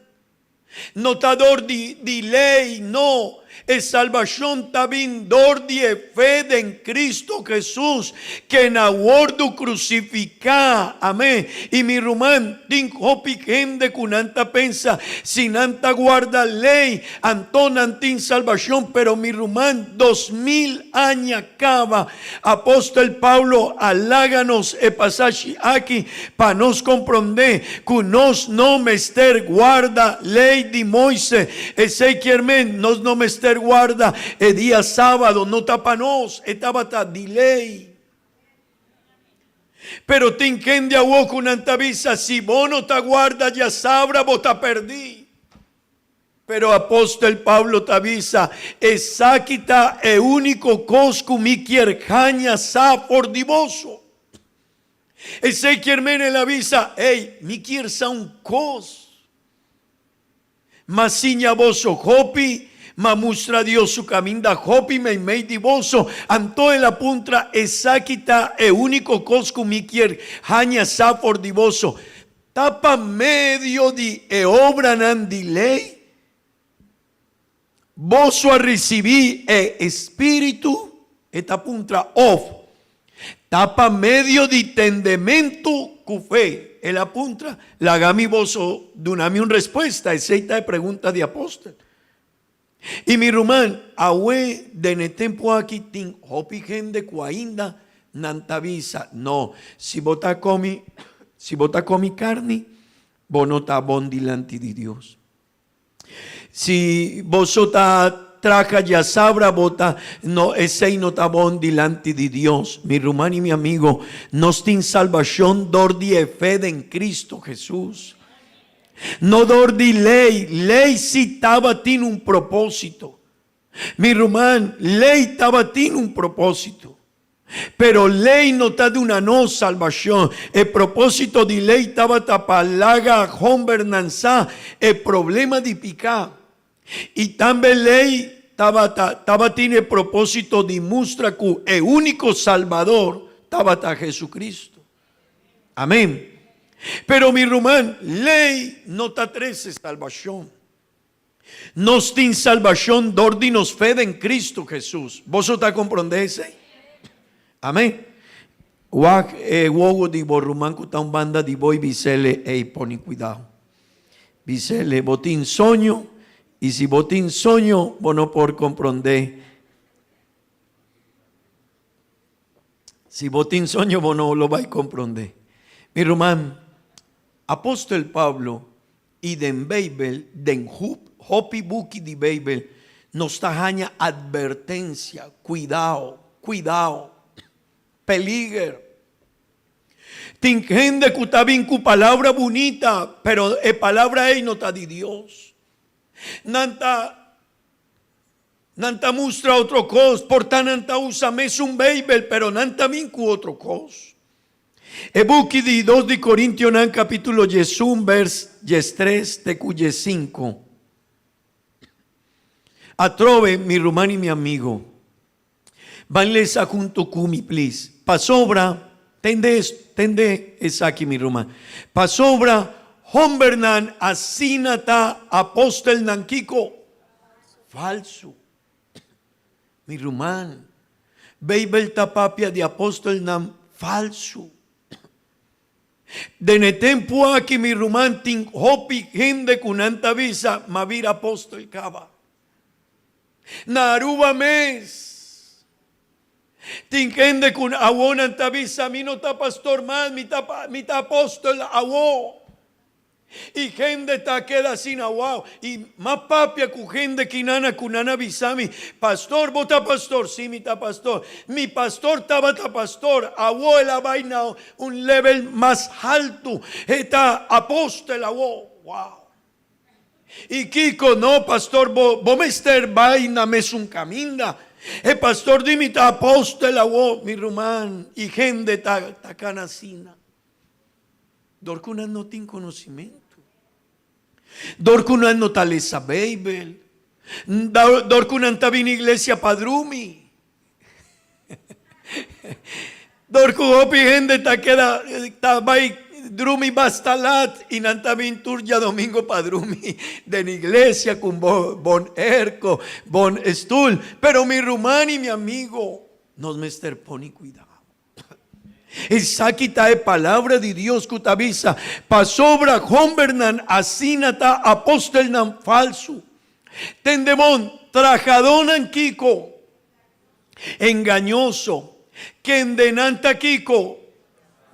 no ta dor di di lei, no, e salbashon ta bin dor di e fe den Cristo Jesus, ken a wordu krusifiká. Amén. I mi ruman, tin hopi hende ku nan ta pensa si nan ta guarda lei, anto nan tin salbashon, pero mi ruman, 2000 aña kaba Apostel Pablo a laga nos e pasashi aki pa nos komprondé ku nos no mester guarda Lei di Moises. Esei kier men nos no mester guarda e dia sábado, no ta pa nos, e tabata di lei. Pero tin kende awor ku nan ta bisa, si bo no ta guarda djasabra bo ta pèrdí. Pero apostel Pablo ta bisa, Esaki ta e úniko kos ku mi kier haña sa for di boso. Esei kier men el a bisa, Ey, mi kier sa un kos. M'a siña boso hopi, m'a mustra Dios su kaminda hopi meimei di boso. Anto el a puntra, Esaki ta e úniko kos ku mi kier haña sa for di boso. Ta pa medio di e obranan di lei boso a risibí e Espíritu? E ta puntra. Òf ta pa medio di tendementu ku fe? El a puntra. Laga mi boso duna mi un respuesta. Esei ta e pregunta di apòstel. I mi ruman, awe den e tempu aki tin hopi hende ku ainda nan ta bisa, No, si bo ta komi, si bo ta komi karni, bo no ta bon dilanti di Dios. Si boso ta traha djasabra, bo ta, no, esei no ta bon dilanti di Dios. Mi ruman i mi amigo, nos tin salbashon dor di e fe den Cristo Jesus. No dor di lei, lei si tabatin un propósito. Mi ruman, lei tabatin un propósito. Pero lei no ta duna nos salbashon. E propósito di lei tabata pa laga hombernan sa e problema di piká. I tambe lei tabata tabatin e propósito di mustra ku e úniko Salbador tabata Jesucristo. Amén. Pero mi ruman, ley no ta trece salbacion. Nos tin salbacion dor di nos fe den Cristo Jesus. Boso ta comprende esey? Amén. Wak e wowo di bo ruman cu ta un banda di bo y bisele, ey, poni cuidao. Bisele, bo tin soño, y si bo tin soño, bo no por comprende. Si bo tin soño bo no lo bai komprondé. Mi ruman, Apostel Pablo i den Beibel, den hopi buki di Beibel, nos ta haña atvertensia, kuidao, kuidao, peliger. Tin hende ku ta bin ku palabra bunita, pero e palabra ei no ta di Dios. Nan ta nan ta mustra otro kos, por ta nan ta usa mesun Beibel, pero nan ta bin ku otro kos. E buki di Dos di Korintionan kapítulo 11 bèrs 13 te ku 15. Atrobe, mi ruman i mi amigo, ban lesa hunto ku mi, please. Pasobra, tende es, tende esaki, mi ruman. Pasobra hombernan asina ta apostelnan kiko? Falsu. Mi ruman, Beibel ta papia di apostelnan falsu. Den e tempu aki mi ruman tin hopi hende ku nan ta bisa ma bira apostel kaba. Na Aruba mes tin hende ku awo nan ta bisa mi no ta pastor mas mi ta mi ta apostel awo. I hende ta keda asina wou. I m'a papia ku hende kinana ku nan a bisa mi, Pastor, bo ta pastor? Sí, mi ta pastor. Mi pastor tabata pastor, awo el a bai na un level mas haltu, e ta apostel awo. Wou! I kiko? No, pastor, bo bo mester bai na mesun kaminda. E pastor di mi ta apostel awo, mi ruman, i hende ta ta kana asina. Dor ku nan no tin konosimentu. Dor ku nan no ta lesa Beibel. Dor ku nan ta bini iglesia pa drumi. Dor ku hopi hende ta keda ta bai drumi basta lat i nan ta bin tur djadomingo pa drumi den iglesia ku bon erko, bon stul. Pero mi ruman i mi amigo, nos mester pone kuidao. Esaki ta e palabra di Dios ku ta bisa, Pasobra hombernan asina ta apostelnan falsu. Tende bon, trahadónan kiko? Engañoso. Kendenan ta kiko?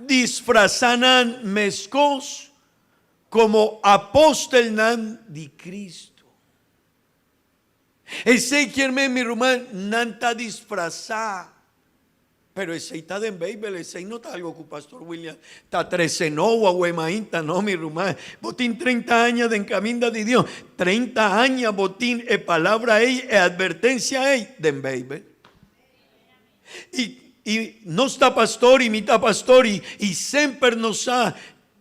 Disfrasá nan meskos komo apostelnan di Kristu. Esei kier men, mi ruman, nan ta disfrasá. Pero esei ta den Beibel, esei no ta algo ku Pastor William ta trese nobo awe mainta, no, mi ruman. Bo tin 30 aña den kaminda di Dios, 30 aña bo tin e palabra ei, e advertensia ei den Beibel. I, i nos ta pastor i mi ta pastor i, i semper nos sa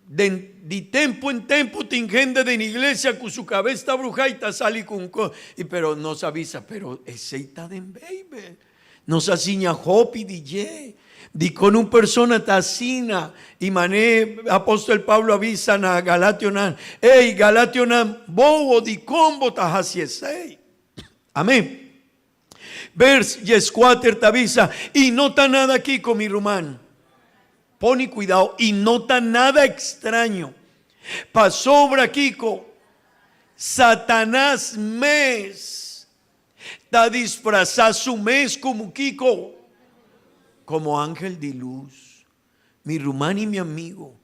Den di tempu en tempu tin hende den iglesia ku su kabes ta bruhá i ta sali ku un kos, i pero nos a bisa, pero esei ta den Beibel. Nos a siña hopi di dje. Dikon un persona ta asina? I man'é apòstel Pablo a bisa na Galationan, Ey, Galationan, bobo, dikon bo ta hasi esei? Amén. Vers 14 ta bisa, I no ta nada kiko, mi ruman. Poni kuidao, i no ta nada ekstraño, pasobra kiko? Satanas mes ta disfrasá su mes komo kiko? Komo angel di lus. Mi ruman i mi amigo,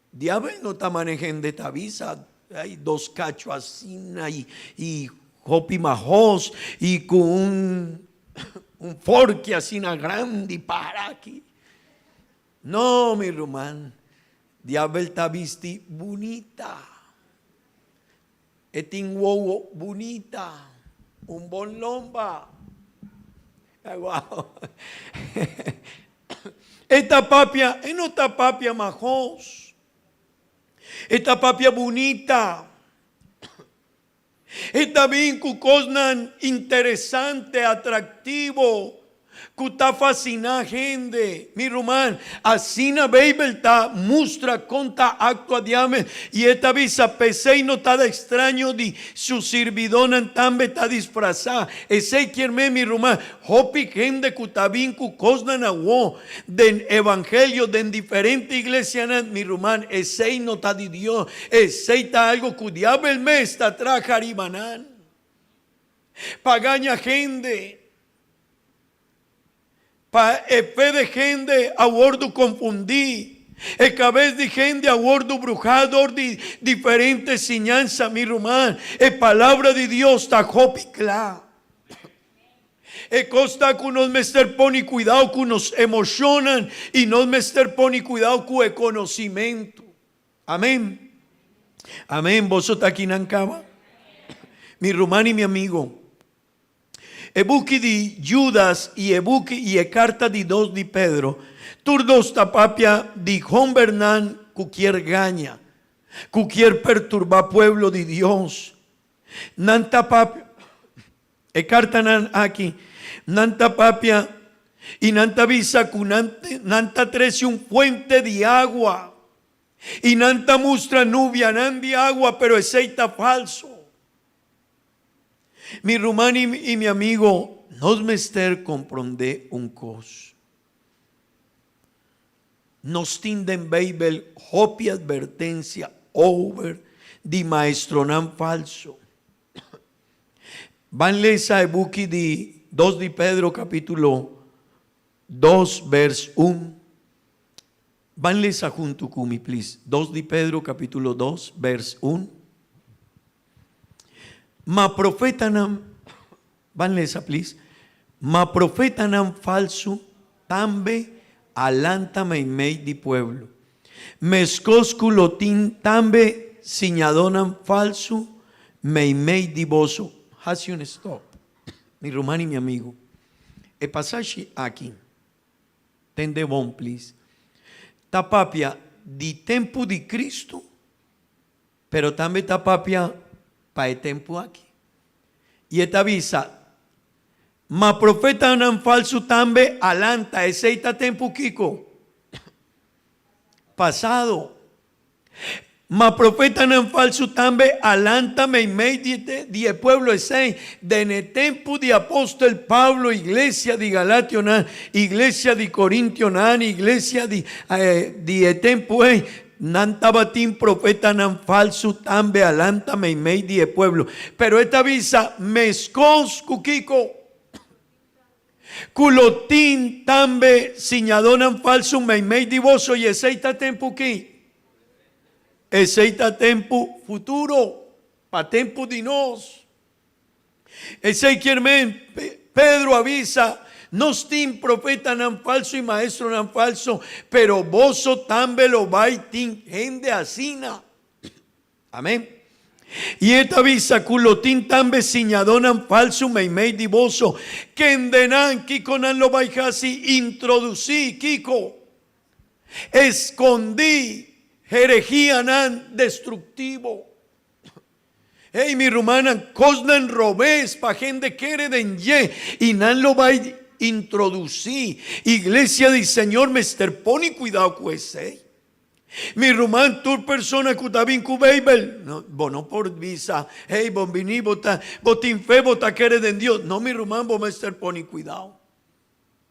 diabel no ta maneh'é hende ta bisa, Ay, dos cacho asina y y hopi mahos y cu un un forki asina grandi para aki. No, mi ruman, diabel ta bisti bunita. E tin wowo bunita, un bon lomba. Ay, wow. E ta papia, e no ta papia mahos. E ta papia bunita. E ta bin ku kosnan interesante, atraktivo, ku ta fasiná hende. Mi ruman, asina Beibel ta mustra kon ta aktua diabel, i e ta bisa, P'esei no ta da ekstraño di su sirbidónan tambe ta disfrasá. Esei kier men, mi ruman, Hopi hende ku ta bin ku kosnan awó den evangelio den diferente iglesianan, mi ruman, esei no ta di Dios, esei ta algo ku diabel mes ta traha riba nan pa gaña hende, pa e fe de hende a wordu konfundí, e kabes di hende a wordu bruhá dor di diferente siñansa, mi ruman, e palabra di Dios ta hopi kla. E kos ta ku nos mester pone kuidou ku nos emoshonnan i nos mester pone kuidou ku e konosimentu. Amén. Amén. Boso ta akinan kaba? Mi ruman i mi amigo, e buki di Judas i e buki i e karta di dos di Pedro, tur dos ta papia di hombernan ku kier gaña, ku kier perturbá pueblo di Dios. Nan ta papia. E kartanan aki, nan ta papia i nan ta bisa ku nan nan ta trese un fuente di agua i nan ta mustra nubianan di agua, pero esei ta falso. Mi ruman i mi amigo, nos mester komprondé un kos. Nos tin den Beibel hopi atvertensia over di maestronan falso. Ban lesa e buki di Dos di Pedro capítulo dos vers un. Ban lesa huntu ku mi please. Dos di Pedro capítulo dos vers un. Ma profetanan, ban lesa please. Ma profetanan falsu tambe a lanta meimei di pueblo. Meskos ku lo tin tambe siñadónan falsu meimei di boso. Hasi un stòp, mi ruman i mi amigu. E pasashi aki, tende bon plis, ta papia di tempu di Kristu, pero tambe ta papia pa e tempu aki. I e ta bisa, Ma profetanan falsu tambe a lanta. Esei ta tempu kiko? Pasado. Ma profetanan falsu tambe a lanta meimei di e pueblo esei den e tempu di apostel Pablo, iglesia di Galationan, iglesia di Corintionan, iglesia di di e tempu ei, nan tabatin profetanan falsu tambe a lanta meimei di e pueblo. Pero e ta bisa meskos ku kiko? Ku lo tin tambe siñadónan falsu meimei di boso, i esei ta tempu ki? Esei ta tempu futuro, pa tempu di nos. Esei kier men, Pedro a bisa, Nos tin profetanan falsu i maestronan falsu, pero boso tambe lo bai tin hende asina. Amén. I e ta bisa ku lo tin tambe siñadónan falsu meimei di boso. Kendenan, kiko nan lo bai hasi? Introdusí kiko? Eskondí herehianan destruktivo. Hey, mi rumannan, kosnan robes pa hende kere den dje i nan lo bai introdusí. Iglesia di Señor mester pone kuidou ku esei. Mi ruman, tur persona ku ta bin ku Beibel, no, bo no por bisa, Hey, bon bini, bo ta, bo tin fe, bo ta kere den Dios. No, mi ruman, bo mester pone kuidou.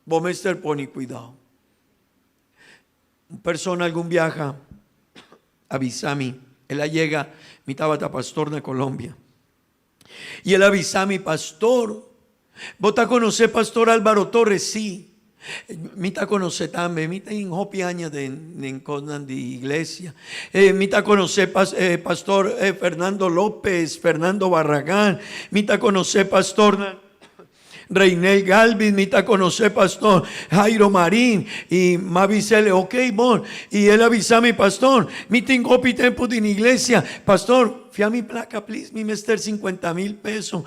Bo mester pone kuidou. Un persona algun biaha a bisa mi, el a yega, mi tabata pastor na Colombia, i el a bisa mi, Pastor, Bo ta konosé Pastor Álvaro Torres? Sí. Mi ta konosé tambe. Mi tin hopi aña den den kosnan di iglesia. Mi ta konosé Pastor Fernando López, Fernando Barragán. Mi ta konosé Pastor Reinel Galvis, mi ta konosé Pastor Jairo Marín. I m'a bis'el, ok, bon. I el a bisa mi, Pastor, mi tin hopi tempu den iglesia. Pastor, Fia mi placa please, mi mester cincuenta mil peso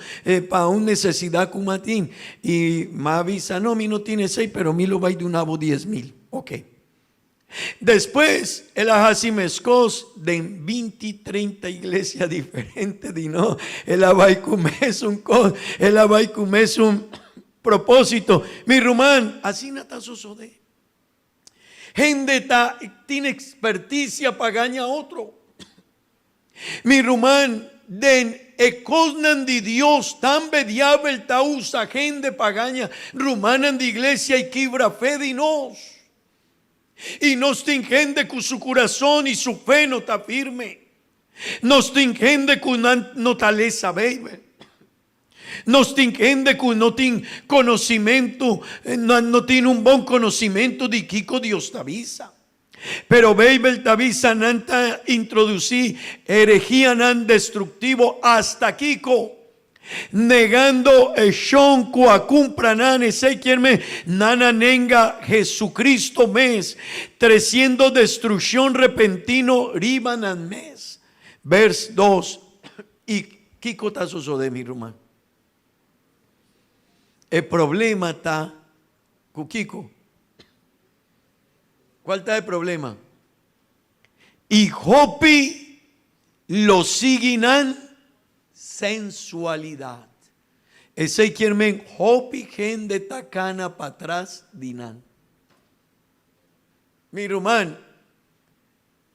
pa un necesidad cu m'a tin. Y m'a bisa, no, mi no tin esey, pero mi lo bay duna bo dies mil. Ok. Despues el a haci mescos den binti, treinta iglesia diferente di no. El a bay cu mesun cos, el a bay cu mesun proposito. Mi ruman, asina ta sosode. Hende ta tin experticia pa gaña otro. Mi ruman, den e kosnan di Dios tambe diabel ta usa hende pa gaña rumannan di iglesia i kibra fe di nos. I nos tin hende ku su kurason i su fe no ta firme. Nos tin hende ku nan no ta lesa Beibel. Nos tin hende ku no tin konosimentu, nan no tin un bon konosimentu di kiko Dios ta bisa. Pero Beibel ta bisa nan ta introdusí herehianan destruktivo asta kiko? Negando e shon ku a kumpra nan, esei kier men nan a nenga Jesucristo mes, tresiendo destrukshon repentino riba nan mes. Vers dos, I kiko ta sosodé, mi ruman? E problema ta ku kiko? Kual ta e problema? I hopi lo sigui nan sensualidat. Esei kier men hopi hende ta kana patras di nan. Mi ruman,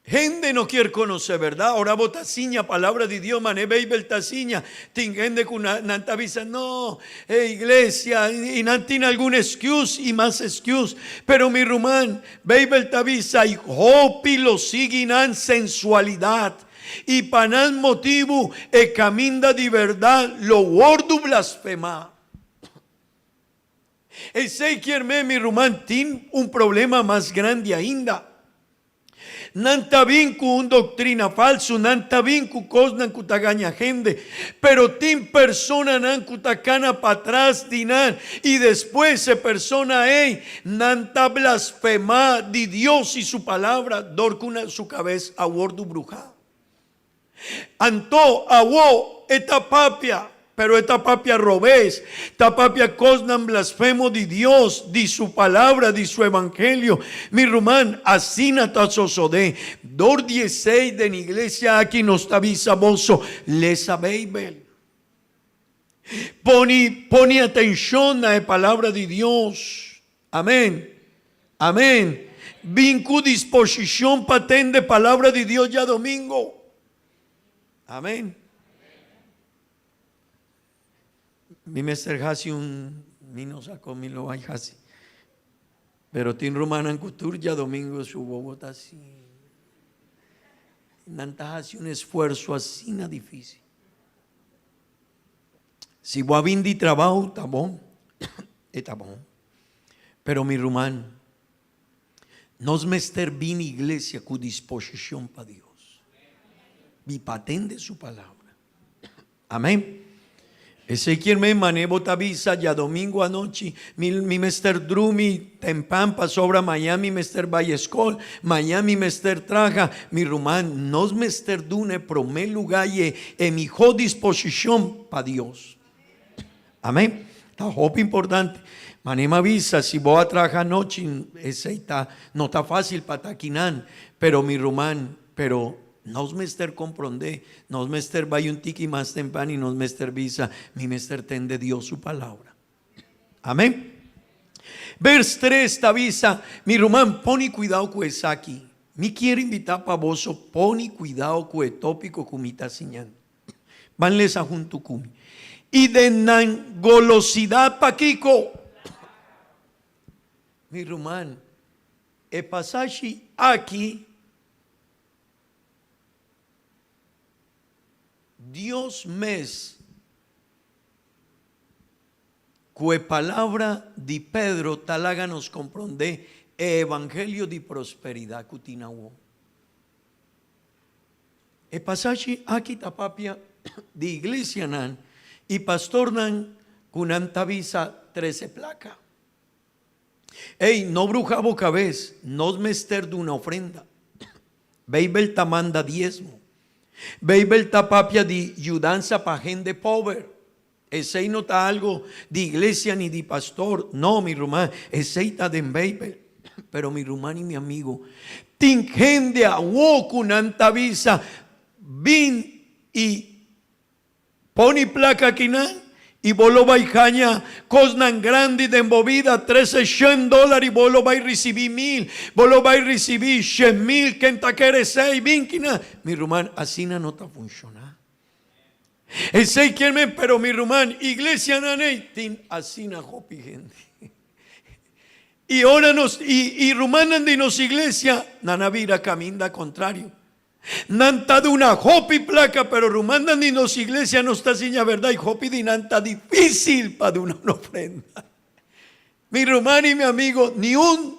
hende no kier konosé bèrdat. Ora bo ta siña palabra di Dios manera Beibel ta siña, tin hende ku nan ta bisa, No, e iglesia, i nan tin algun excuse i mas excuse. Pero mi ruman, Beibel ta bisa, I hopi lo sigui nan sensualidat. I pa nan motibu e kaminda di bèrdat lo wòrdu blasfemá. Esei kier men, mi ruman, tin un problema mas grandi ainda. Nan ta bin ku un doktrina falsu, nan ta bin ku kosnan ku ta gaña hende, pero tin personanan ku ta kana patras di nan i despues e persona ei nan ta blasfemá di Dios i su palabra dor ku su kabes a wòrdu bruhá. Anto awo e ta papia, pero e ta papia robes, ta papia kosnan blasfemo di Dios, di su palabra, di su evangelio. Mi ruman, asina ta sosodé. Dor di esei den iglesia aki nos ta bisa boso, lesa Beibel. Poni, poni atenshon na e palabra di Dios. Amén. Amén. Bin ku disposishon pa tende palabra di Dios djadomingo. Amén. Mi mester hasi un, mi no sa kon mi lo bai hasi, pero tin rumannan ku tur djadomingo su wowo ta asi. Nan ta hasi un esfuerso asina difícil. Si bo a bin di trabou, ta bon, e ta bon. Pero mi ruman, nos mester bin iglesia ku disposishon pa Dios. Bi pa atende su palabra. Amen. Esei kier men mane bo ta bisa djadomingo anochi, mi mi mester drumi tempan pasobra mañan mi mester bai eskol, mañan mi mester traha. Mi ruman, nos mester duna e promé lugá i e e mihó disposishon pa Dios. Amén. Ta hopi importante. Manera mi a bisa, si bo a traha anochi, esei ta, no ta fácil pa ta akinan. Pero mi ruman, pero nos mester komprondé, nos mester bai un tiki mas temprano i nos mester bisa, mi mester tende Dios su palabra. Amén. Vers tres ta bisa, Mi ruman, poni kuidao ku esaki. Mi kier invitá pa boso poni kuidao ku e tópiko ku mi ta siñando. Ban lesa huntu ku mi. I den nan golosidat pakiko? Mi ruman, e pasashi aki Dios mes Ku e palabra di Pedro ta laga nos komprondé e evangelio di prosperidat ku tin awor. E pasashi aki ta papia di iglesianan i pastornan ku nan ta bisa trese plaka. Ey, no bruha bo kabes, nos mester duna ofrenda. Beibel ta manda diesmo. Beibel ta papia di yudansa pa hende pober. Esei no ta algo di iglesia ni di pastor, no mi ruman, esei ta den Beibel. Pero mi ruman i mi amigo, tin hende awo ku nan ta bisa, Bin i poni plaka akinan i bo lo bai haña kosnan grandi den bo bida, trese shen dólar i bo lo bai risibí mil, bo lo bai risibí shen mil, ken ta kere esei? Bin kinan. Mi ruman, asina no ta funshoná. Esei kier men, pero mi ruman, iglesianan ei tin asina hopi hende. I ora nos, i, i rumannan di nos iglesia, nan a bira kaminda kontrario. Nan ta duna hopi plaka, pero rumannan di nos iglesia nos ta siña bèrdat i hopi di nan ta difísil pa duna un ofrenda. Mi ruman i mi amigo, niun.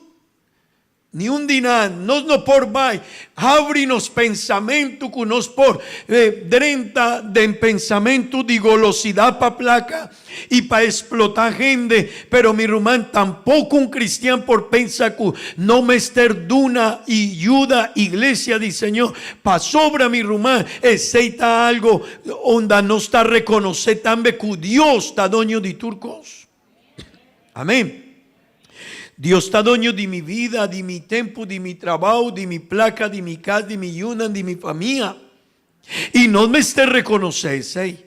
Ni un di nan, nos no por bai habri nos pensamentu ku nos por drenta den pensamentu di golosidat pa plaka i pa eksplotá hende, pero mi ruman tampoko un kristian por pensa ku no mester duna i yuda iglesia di Señor pasobra mi ruman esei ta algo unda nos ta rekonosé tambe ku Dios ta doño di tur kos. Amén. Dios ta doño di mi vida, di mi tempu, di mi trabou, di mi plaka, di mi kas, di mi yunan, di mi famia. I nos mester rekonosé esei.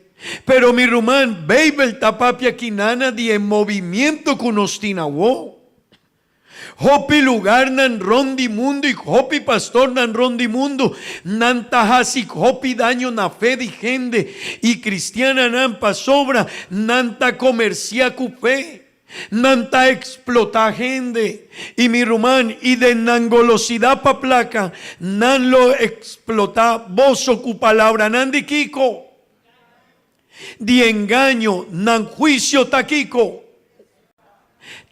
Pero mi ruman, Beibel ta papia kinana di e movimiento ku nos tin awo. Hopi lugarnan rond di mundu i hopi pastornan rond di mundu, nan ta hasi hopi daño na fe di hende i kristiananan pasobra nan ta komersiá ku fe. Nan ta eksplotá hende. I mi ruman, i den nan golosidat pa plaka, nan lo eksplotá boso ku palabranan di kiko? Di engaño, nan huisio ta kiko?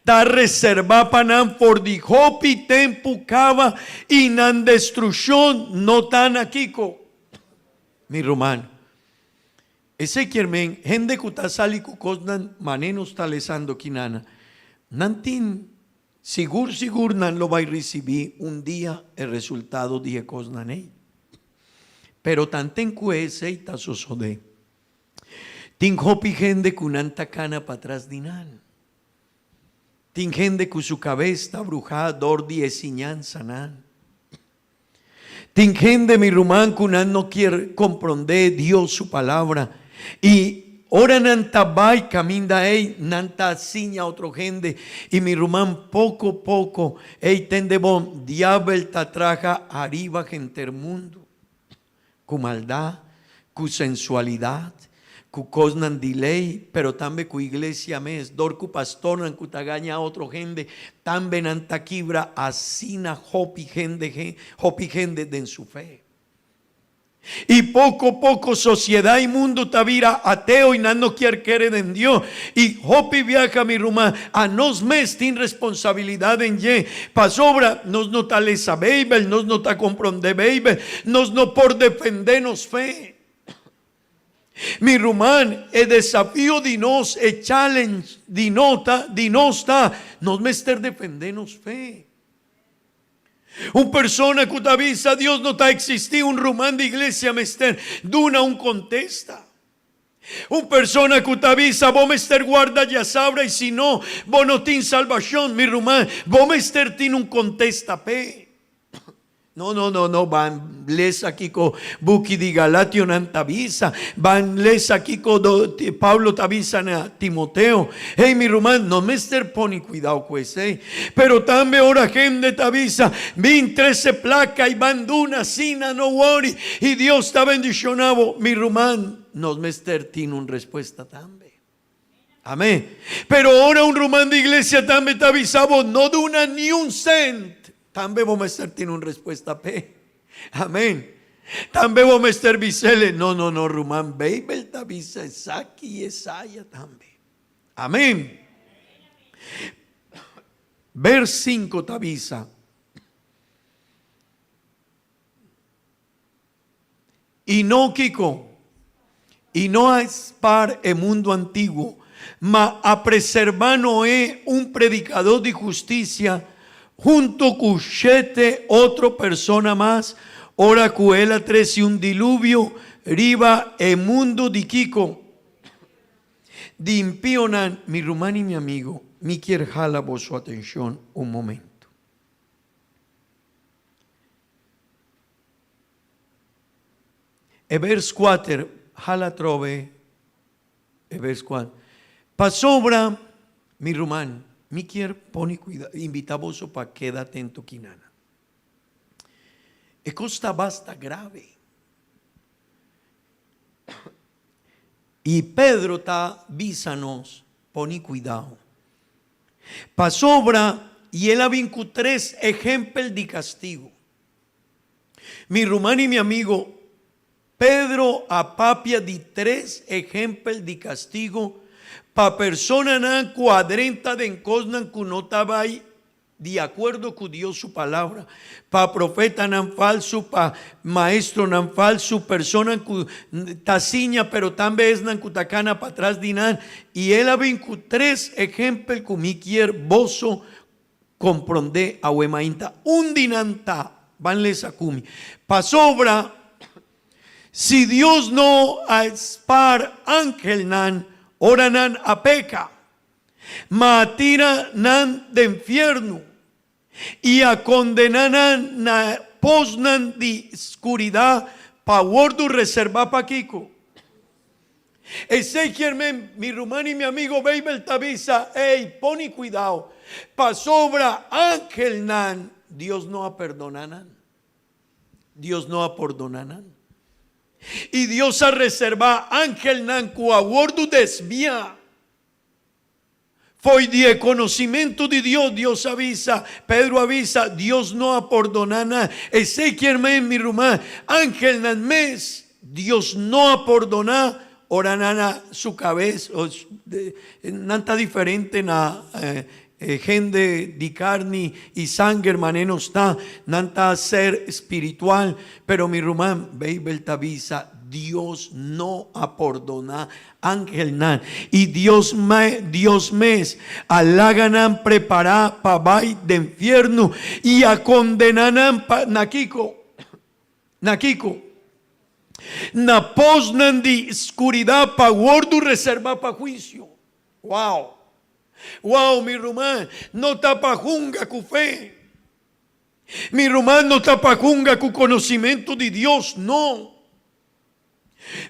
Ta reservá pa nan for di hopi tempu kaba i nan destrukshon no ta na kiko? Mi ruman, esei kier men hende ku ta sali ku kosnan manera nos ta lesando kinana, nan tin sigur sigur nan lo bai risibí un dia e resultado di e kosnan ei. Pero tanten ku esei ta sosodé, Tin hopi hende ku nan ta kana patras di nan. Tin hende ku su kabes ta bruhá dor di e siñansanan. Tin hende, mi ruman, ku nan no kier komprondé Dios su Palabra i ora nan ta bai kaminda ei, nan ta siña otro hende i, mi ruman, poko poko ei tende bon, diabel ta traha ariba henter mundu. Ku maldat, ku sensualidat, ku kosnan di lei, pero tambe ku iglesia mes, dor ku pastornan ku ta gaña otro hende, tambe nan ta kibra asina hopi hende hopi hende den su fe. I poko poko sosiedat i mundu ta bira ateo i nan no kier kere den Dios. I hopi biaha mi ruman, anos mes tin responsabilidat den dje, pasobra nos no ta lesa Beibel, nos no ta komprondé Beibel, nos no por defendé nos fe. Mi ruman, e desafio di nos, e challenge di no ta, di nos ta, nos mester defendé nos fe. Un persona ku ta bisa Dios no ta eksistí, un ruman di iglesia mester duna un kontesta. Un persona ku ta bisa bo mester guarda djasabra i si no, bo no tin salbashon, mi ruman, bo mester tin un kontesta p'e. No, no, no, no, ban lesa kiko buki di Galationan ta bisa, ban lesa kiko Pablo ta bisa na Timoteo. Hey, mi ruman, no mester pone kuidao ku esei. Pero tambe ora hende ta bisa, Bin trese plaka i ban duna asina, no wori, i Dios ta bendishona bo, mi ruman, Nos mester tin un respuesta tambe. Amén. Pero ora un ruman di iglesia tambe ta bisa bo no duna ni un cent, tambe bo mester tin un respuesta p'e. Amén. Tambe bo mester bis'ele, no, no, no, ruman, Beibel ta bisa esaki i esaya tambe. Amén. Vers sinku ta bisa. I no kiko? I no a spar e mundu antiguo, ma a preservá Noé, un predikadó di hustisia, hunto ku shete otro persona mas, ora ku el a trese un diluvio riba e mundu di kiko? Di impionan. Mi ruman i mi amigo, mi kier hala boso atenshon un momento. E vers kuater, hala atrobe e vers kuater. Pasobra, mi ruman, mi kier pone kuida, invita boso pa keda atento kinana. E kos ta basta grave. I Pedro ta bisa nos, pone kuidao. Pasobra, i el a bin ku tres ehempel di kastigu. Mi ruman i mi amigo, Pedro a papia di tres ehempel di kastigu pa personanan ku a drenta den kosnan ku no ta bai. Di akuerdo ku Dios su palabra, pa profetanan falsu, pa maestronan falsu, personan ku ta siña pero tambe esnan ku ta kana patras di nan. I el a bin ku tres ehempel ku mi kier boso komprondé awe mainta. Un di nan ta, ban lesa ku mi, Pasobra si Dios no a spar angelnan ora nan a peka, Ma a tira nan den fiernu, i a kondena nan na posnan di skuridat pa wòrdu reserbá pa kiko? Esei kier men, mi ruman i mi amigo, Beibel ta bisa, Ey, poni kuidao, pasobra angelnan Dios no a perdona nan. Dios no a pordona nan. I Dios a reservá angelnan ku a wòrdu desviá fo'i di e konosimentu di Dios. Dios a bisa, Pedro a bisa, Dios no a pordoná nan. Esei kier men, mi ruman, angelnan mes Dios no a pordoná ora nan a su kabes, nan ta diferente na E hende di carni y sanger mane nos ta, nan ta ser spiritual, pero mi ruman, Beibel ta bisa, Dios no a pordona angelnan, y Dios Dios mes a laga nan prepara pa bay den fiernu y a condena nan pa, na kico? Na kico? Na posnan di scuridad pa wordu reserva pa huicio. Wow! Wow, mi ruman, no ta pa hunga ku fe. Mi ruman, no ta pa hunga ku konosimentu di Dios, no.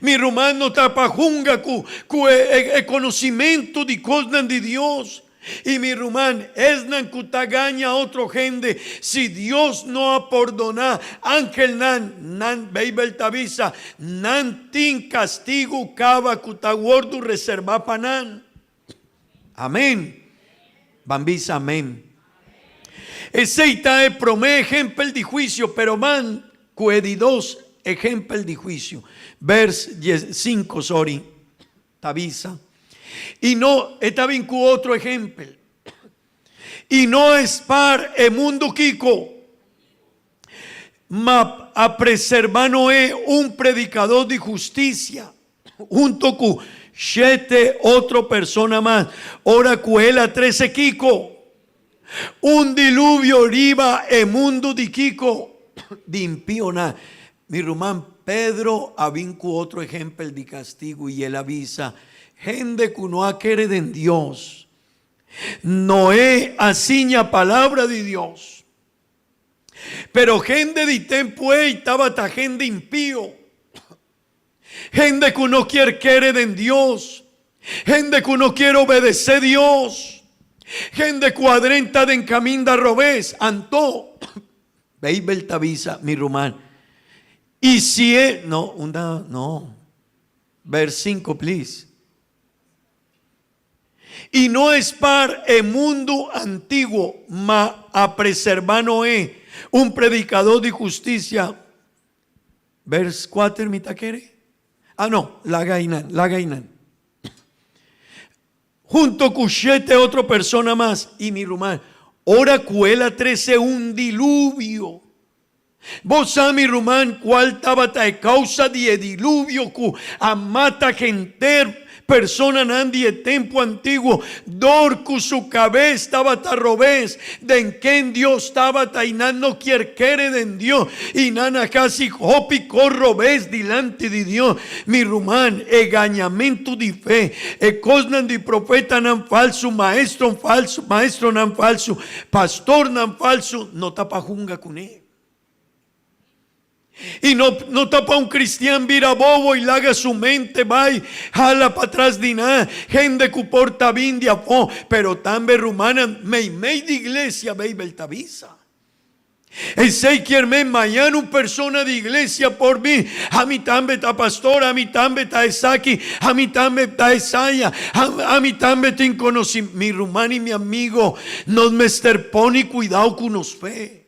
Mi ruman, no ta pa hunga ku ku e e e konosimentu di kosnan di Dios. I mi ruman, esnan ku ta gaña otro hende, si Dios no a pordoná angelnan, nan, Beibel ta bisa, nan tin kastigu kaba ku ta wòrdu reserbá pa nan. Amén. Ban bisa amén. Esei ta e promé ehempel di huisio, pero ban ku e di dos ehempel di huisio. Vers 5, sorry, ta bisa. I no, e ta bin ku otro ehempel. I no a spar e mundu kiko, ma a preserba Noé, un predikadó di hustisia. Hunto ku shete otro persona mas, ora ku el a trese kiko? Un diluvio riba e mundu di kiko? Di impionan. Mi ruman Pedro a bin ku otro ehempel di kastigu i el a bisa, Hende ku no a kere den Dios, Noe a siña palabra di Dios. Pero hende di tempu ei tabata hende impio. Hende ku no kier kere den Dios. Hende ku no kier obedesé Dios. Hende ku a drenta den kaminda robes. Anto, Beibel ta bisa, mi ruman, i si e, no, unda, no, vers sinku, please. I no a spar e mundu antiguo, ma a preservá Noé, un predikadó di hustisia. Vers kuater mi ta kere? Ah no, laga einan, laga einan. Hunto ku shete otro persona mas i mi ruman, ora ku el a trese un diluvio. Bo sa mi ruman kual tabata e kousa di e diluvio ku a mata henter Personanan di e tempu antiguo, dor ku su kabes tabata robes, den ken Dios tabata i nan no kier kere den Dios, i nan a hasi hopi kos robes dilanti di Dios. Mi ruman, e gañamentu di fe, e kosnan di profetanan falsu, maestron falsu, maestronan falsu, pastornan falsu, no ta pa hunga kuné. I no no ta pa un cristian bira bobo i laga su mente bai hala patras di nan hende cu por ta bin di afó, pero tambe rumannan meimei di iglesia Beibel ta bisa. Esei kier men mañana un persona di iglesia por bin, ami tambe ta pastor, ami tambe ta esaki, ami tambe ta esaya, ami tambe tin conoci. Mi ruman i mi amigo, nos mester pone cuidao cu nos fe.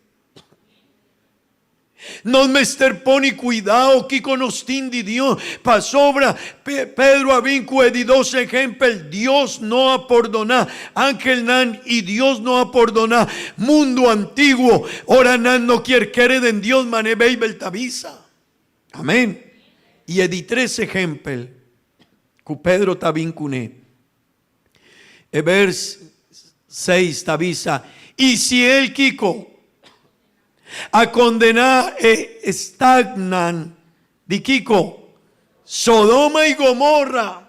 Nos mester pone cuidao kico nos tin di Dios, pasobra Pedro a bin cu e di dos ehempel, Dios no a pordona angelnan y Dios no a pordona mundo antiguo ora nan no kier kere den Dios mane Bijbel ta bisa. Amen. Y e di tres ehempel cu Pedro ta bin cune, e vers seis ta bisa, Y si el kico? A kondená e statnan di kiko? Sodoma i Gomorra,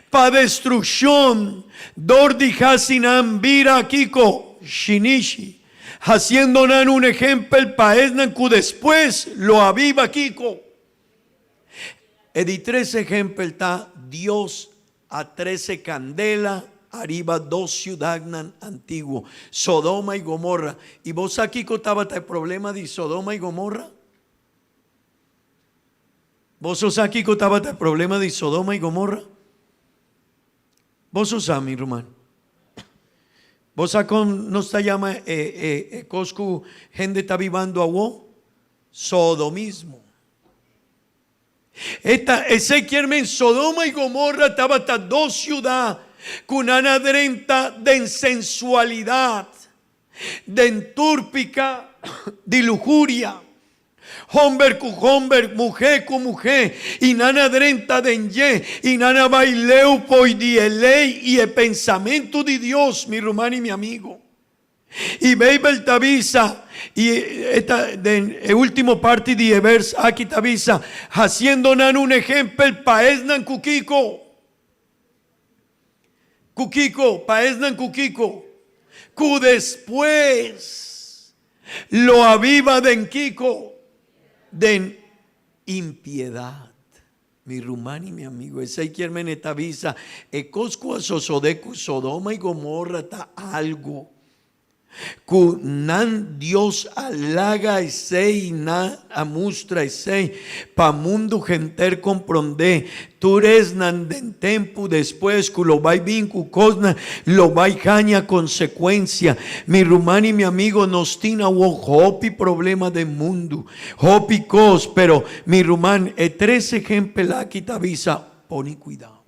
pa destrukshon dor di hasi nan bira kiko? Shinishi, hasiendo nan un ehempel pa esnan ku despues lo a biba kiko? E di tres ehempel ta Dios A trece candela ariba dos ciudadnan antiguo, Sodoma y Gomorra. Y bo sa kico tabata e problema di Sodoma y Gomorra? Boso sa kico tabata e problema di Sodoma y Gomorra? Boso sa, mi ruman? Bo sa con nos ta yama e, e, e cos cu hende ta bibando awo? Sodomismo. Esta, esei kier men Sodoma i Gomorra tabata dos siudat ku nan a drenta den sensualidat, den tur piká di luhuria, homber ku homber, muhé ku muhé, i nan a drenta den dje, i nan a bai leu poi di e lei i e pensamentu di Dios, mi ruman i mi amigo. I Beibel ta bisa, i e ta den e ultimo parti di e vers aki ta bisa, hasiendo nan un ehempel pa esnan ku kiko? Ku kiko? Pa esnan ku kiko? Ku despues lo a biba den kiko? Den impiedat. Mi ruman i mi amigo, esei kier mene ta bisa, e kos ku a sosodé ku Sodoma i Gomorra ta algu ku nan Dios a laga esei, nan a mustra esei pa mundu henter komprondé. Tur esnan den tempu despues ku lo bai bin ku kosnan lo bai haña konsekuensia. Mi ruman i mi amigo, nos tin awor hopi problema den mundu. Hopi kos, pero mi ruman, e tres ehempel aki ta bisa, poni kuidao.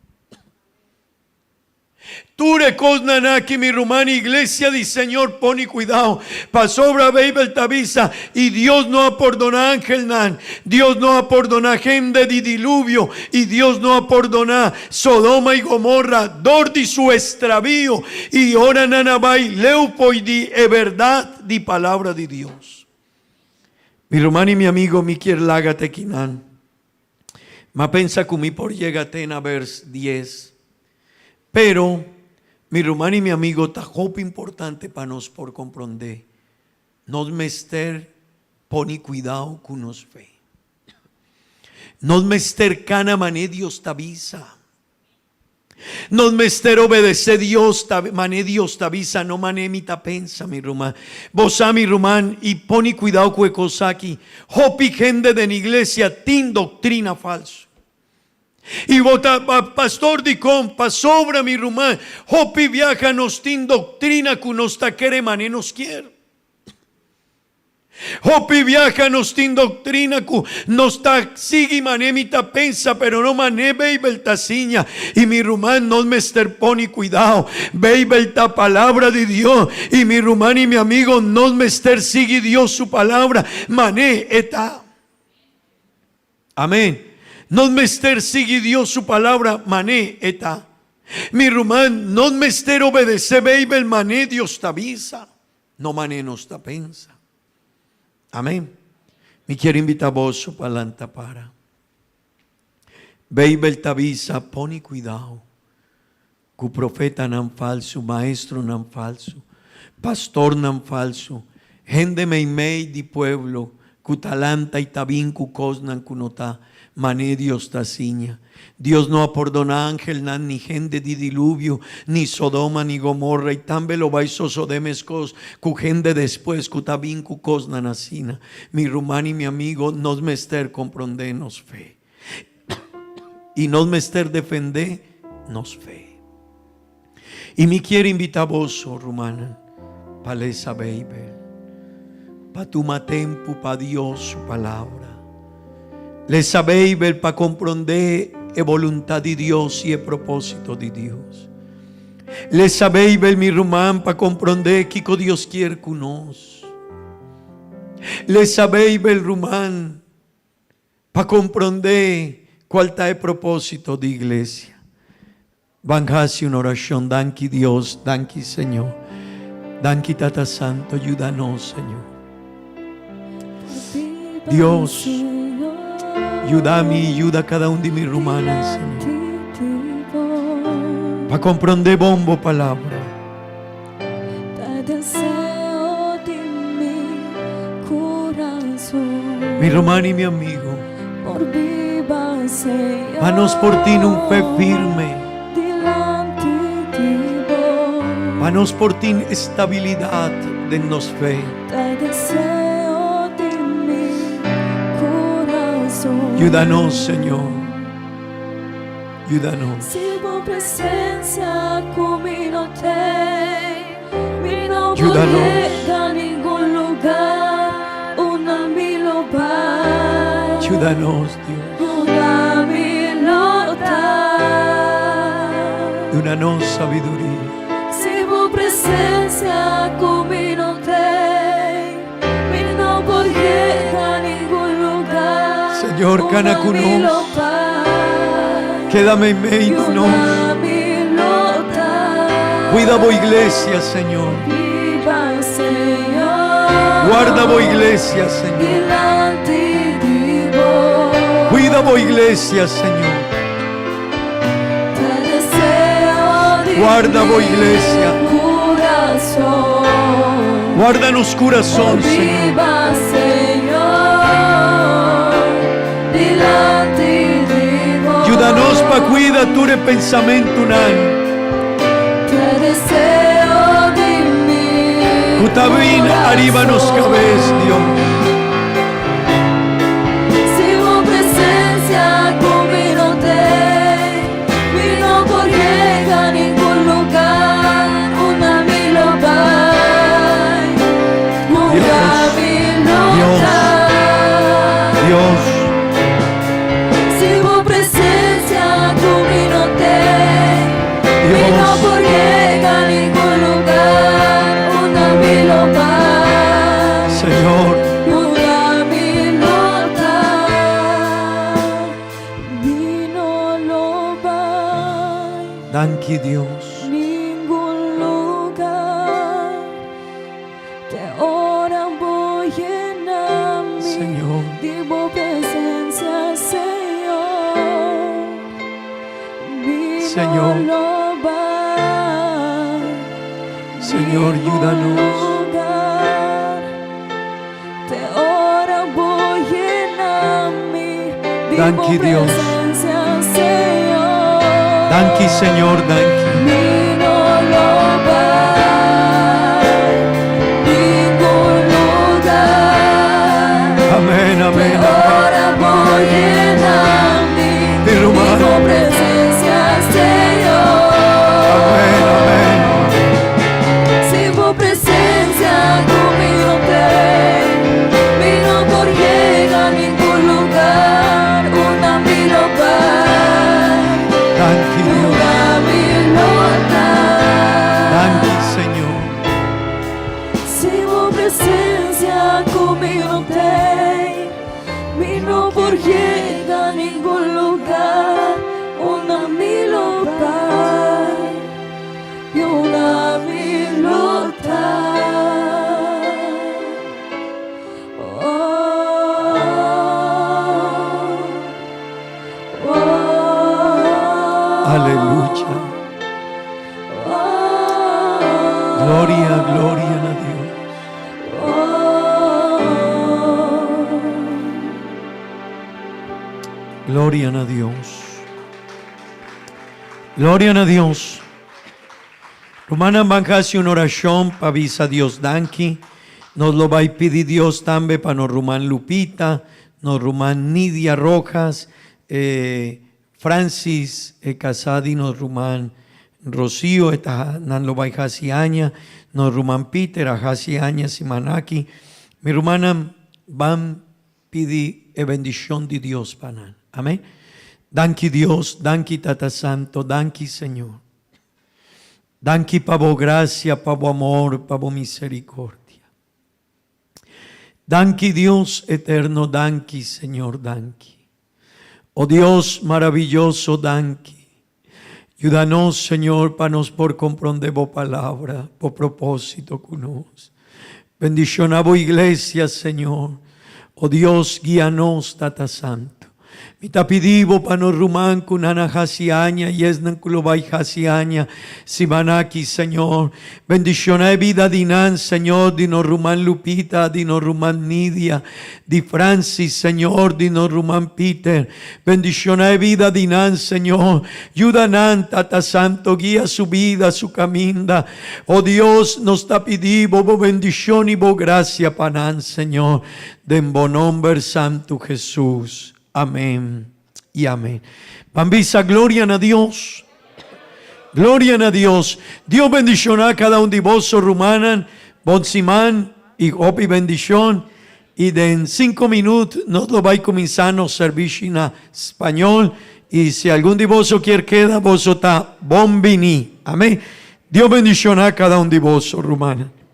Tur e kosnan aki, mi ruman, iglesia di Señor, poni kuidao, pasobra Beibel ta bisa, i Dios no a pordona angelnan, Dios no a pordona hende di diluvio, i Dios no a pordona Sodoma i Gomorra dor di su estrabio, i ora nan a bai leu poi di e bèrdat di palabra di Dios. Mi ruman i mi amigo, mi kier laga te kinan. M'a pensa ku mi por yega te na vers dies. Pero, mi ruman i mi amigo, ta hopi importante pa nos por komprondé, nos mester pone kuidao ku nos fe. Nos mester kana manera Dios ta bisa. Nos mester obedece Dios ta mane Dios ta bisa no mane mi ta pensa mi ruman. Bo sa mi ruman y poni cuidao cu e cos aki hopi hende den iglesia tin doctrina falso. Y bo ta pastor dicon pasobra mi ruman hopi biaha nos tin doctrina cu nos ta kere mane nos kier. Hopi biaha nos tin doctrina cu nos ta sigui mane mi ta pensa pero no mane Beibel ta siña. Y mi ruman nos mester poni cuidao. Beibel ta palabra di Dios y mi ruman y mi amigo nos mester sigui Dios su palabra mane e ta. Amen. Nos mester sigui Dios su palabra mane e ta. Mi ruman nos mester obedece Beibel mane Dios ta bisa. No mane nos ta pensa. Amen. Mi kier invita boso pa lanta para. Beibel ta bisa, Poni kuidao ku profetanan falsu, maestronan falsu, pastornan falsu, hende meimei di pueblo ku ta lanta i ta bin ku kosnan ku no ta Mané Dios ta siña. Dios no a pordoná angelnan ni hende di diluvio, ni Sodoma ni Gomorra, i tambe lo bai sosodé meskos ku hende despues ku ta bin ku kosnan asina. Mi ruman i mi amigo, nos mester komprondé nos fe. I nos mester defendé nos fe. I mi kier invitá boso, rumannan, pa lesa Beibel. Pa tuma tempu pa Dios su Palabra. Lesa Beibel pa komprondé e boluntat di Dios i e propósito di Dios. Lesa Beibel, mi ruman, pa komprondé kiko Dios kier ku nos. Lesa Beibel, ruman, pa komprondé kual ta e propósito di iglesia. Ban hasi un orashon. Danki Dios, danki Señor. Danki Tata Santo, yuda nos Señor. Dios, yuda mi y yuda cada un di mi rumannan Señor. Pa comprende bon bo palabra. Mi ruman y mi amigo, pa nos por tin un fe firme, pa nos por tin estabilidad den nos fe. Yuda nos, Señor. Yuda nos. Yuda nos. Yuda nos, Dios. Duna nos sabiduria. Señor, cana cu nos. Keda meimei di nos. Cuida bo iglesia, Señor. Guarda bo iglesia, Señor. Cuida bo iglesia, Señor. Guarda bo iglesia. Guarda nos curazón, Señor. Yuda nos pa cuida tur e pensamentunan cu ta bin ariba nos cabes, Dios. Dios, Dios, Dios, Señor. Danki Dios. Señor. Señor. Señor, yudanos. Danki Dios. Danki Señor, danki. Amén, amén, amén. Mi ruman. Amén, amén. Danki Dios. Danki Señor. Aleluya. Gloria, gloria na Dios. Gloria na Dios. Gloria na Dios. Rumannan ban hasi un orashon pa bisa Dios danki. Nos lo bai pidi Dios tambe pa nos ruman Lupita, nos ruman Nidia Rojas, e Francis, e kasá di nos ruman Rocío, e ta nan lo bai hasi aña, nos ruman Peter a hasi aña siman aki. Mi rumannan, ban pidi e bendicion di Dios pa nan. Amen. Danki Dios, danki Tata Santo, danki Señor. Danki pa bo gracia, pa bo amor, pa bo misericordia. Danki Dios eterno, danki Señor, danki. O Dios maravilloso, danki. Yuda nos, Señor, pa nos por comprende bo palabra, bo propósito cu nos. Bendiciona bo iglesia, Señor. O Dios, guia nos, Tata Santo. Mi ta pidi bo pa nos ruman ku nan a hasi aña i esnan ku lo bai hasi aña siman aki, Señor. Bendiciona e bida di nan, Señor, di nos ruman Lupita, di nos ruman Nidia, di Francis, Señor, di nos ruman Peter. Bendiciona e bida di nan, Señor. Yuda nan, Tata Santo, guia su bida, su caminda. O Dios, nos ta pidi bo bo bendicion i bo gracia pa nan, Señor. Den bo nomber santu Jesus. Amen y amen. Ban bisa gloria na Dios. Gloria na Dios. Dios bendiciona cada un di boso rumannan. Bon siman y hopi bendicion. Y den cinco minuut nos lo bay cuminsa nos servicio na spañol. Y si algun di boso kier keda, boso ta bon bini. Amen. Dios bendiciona cada un di boso rumannan.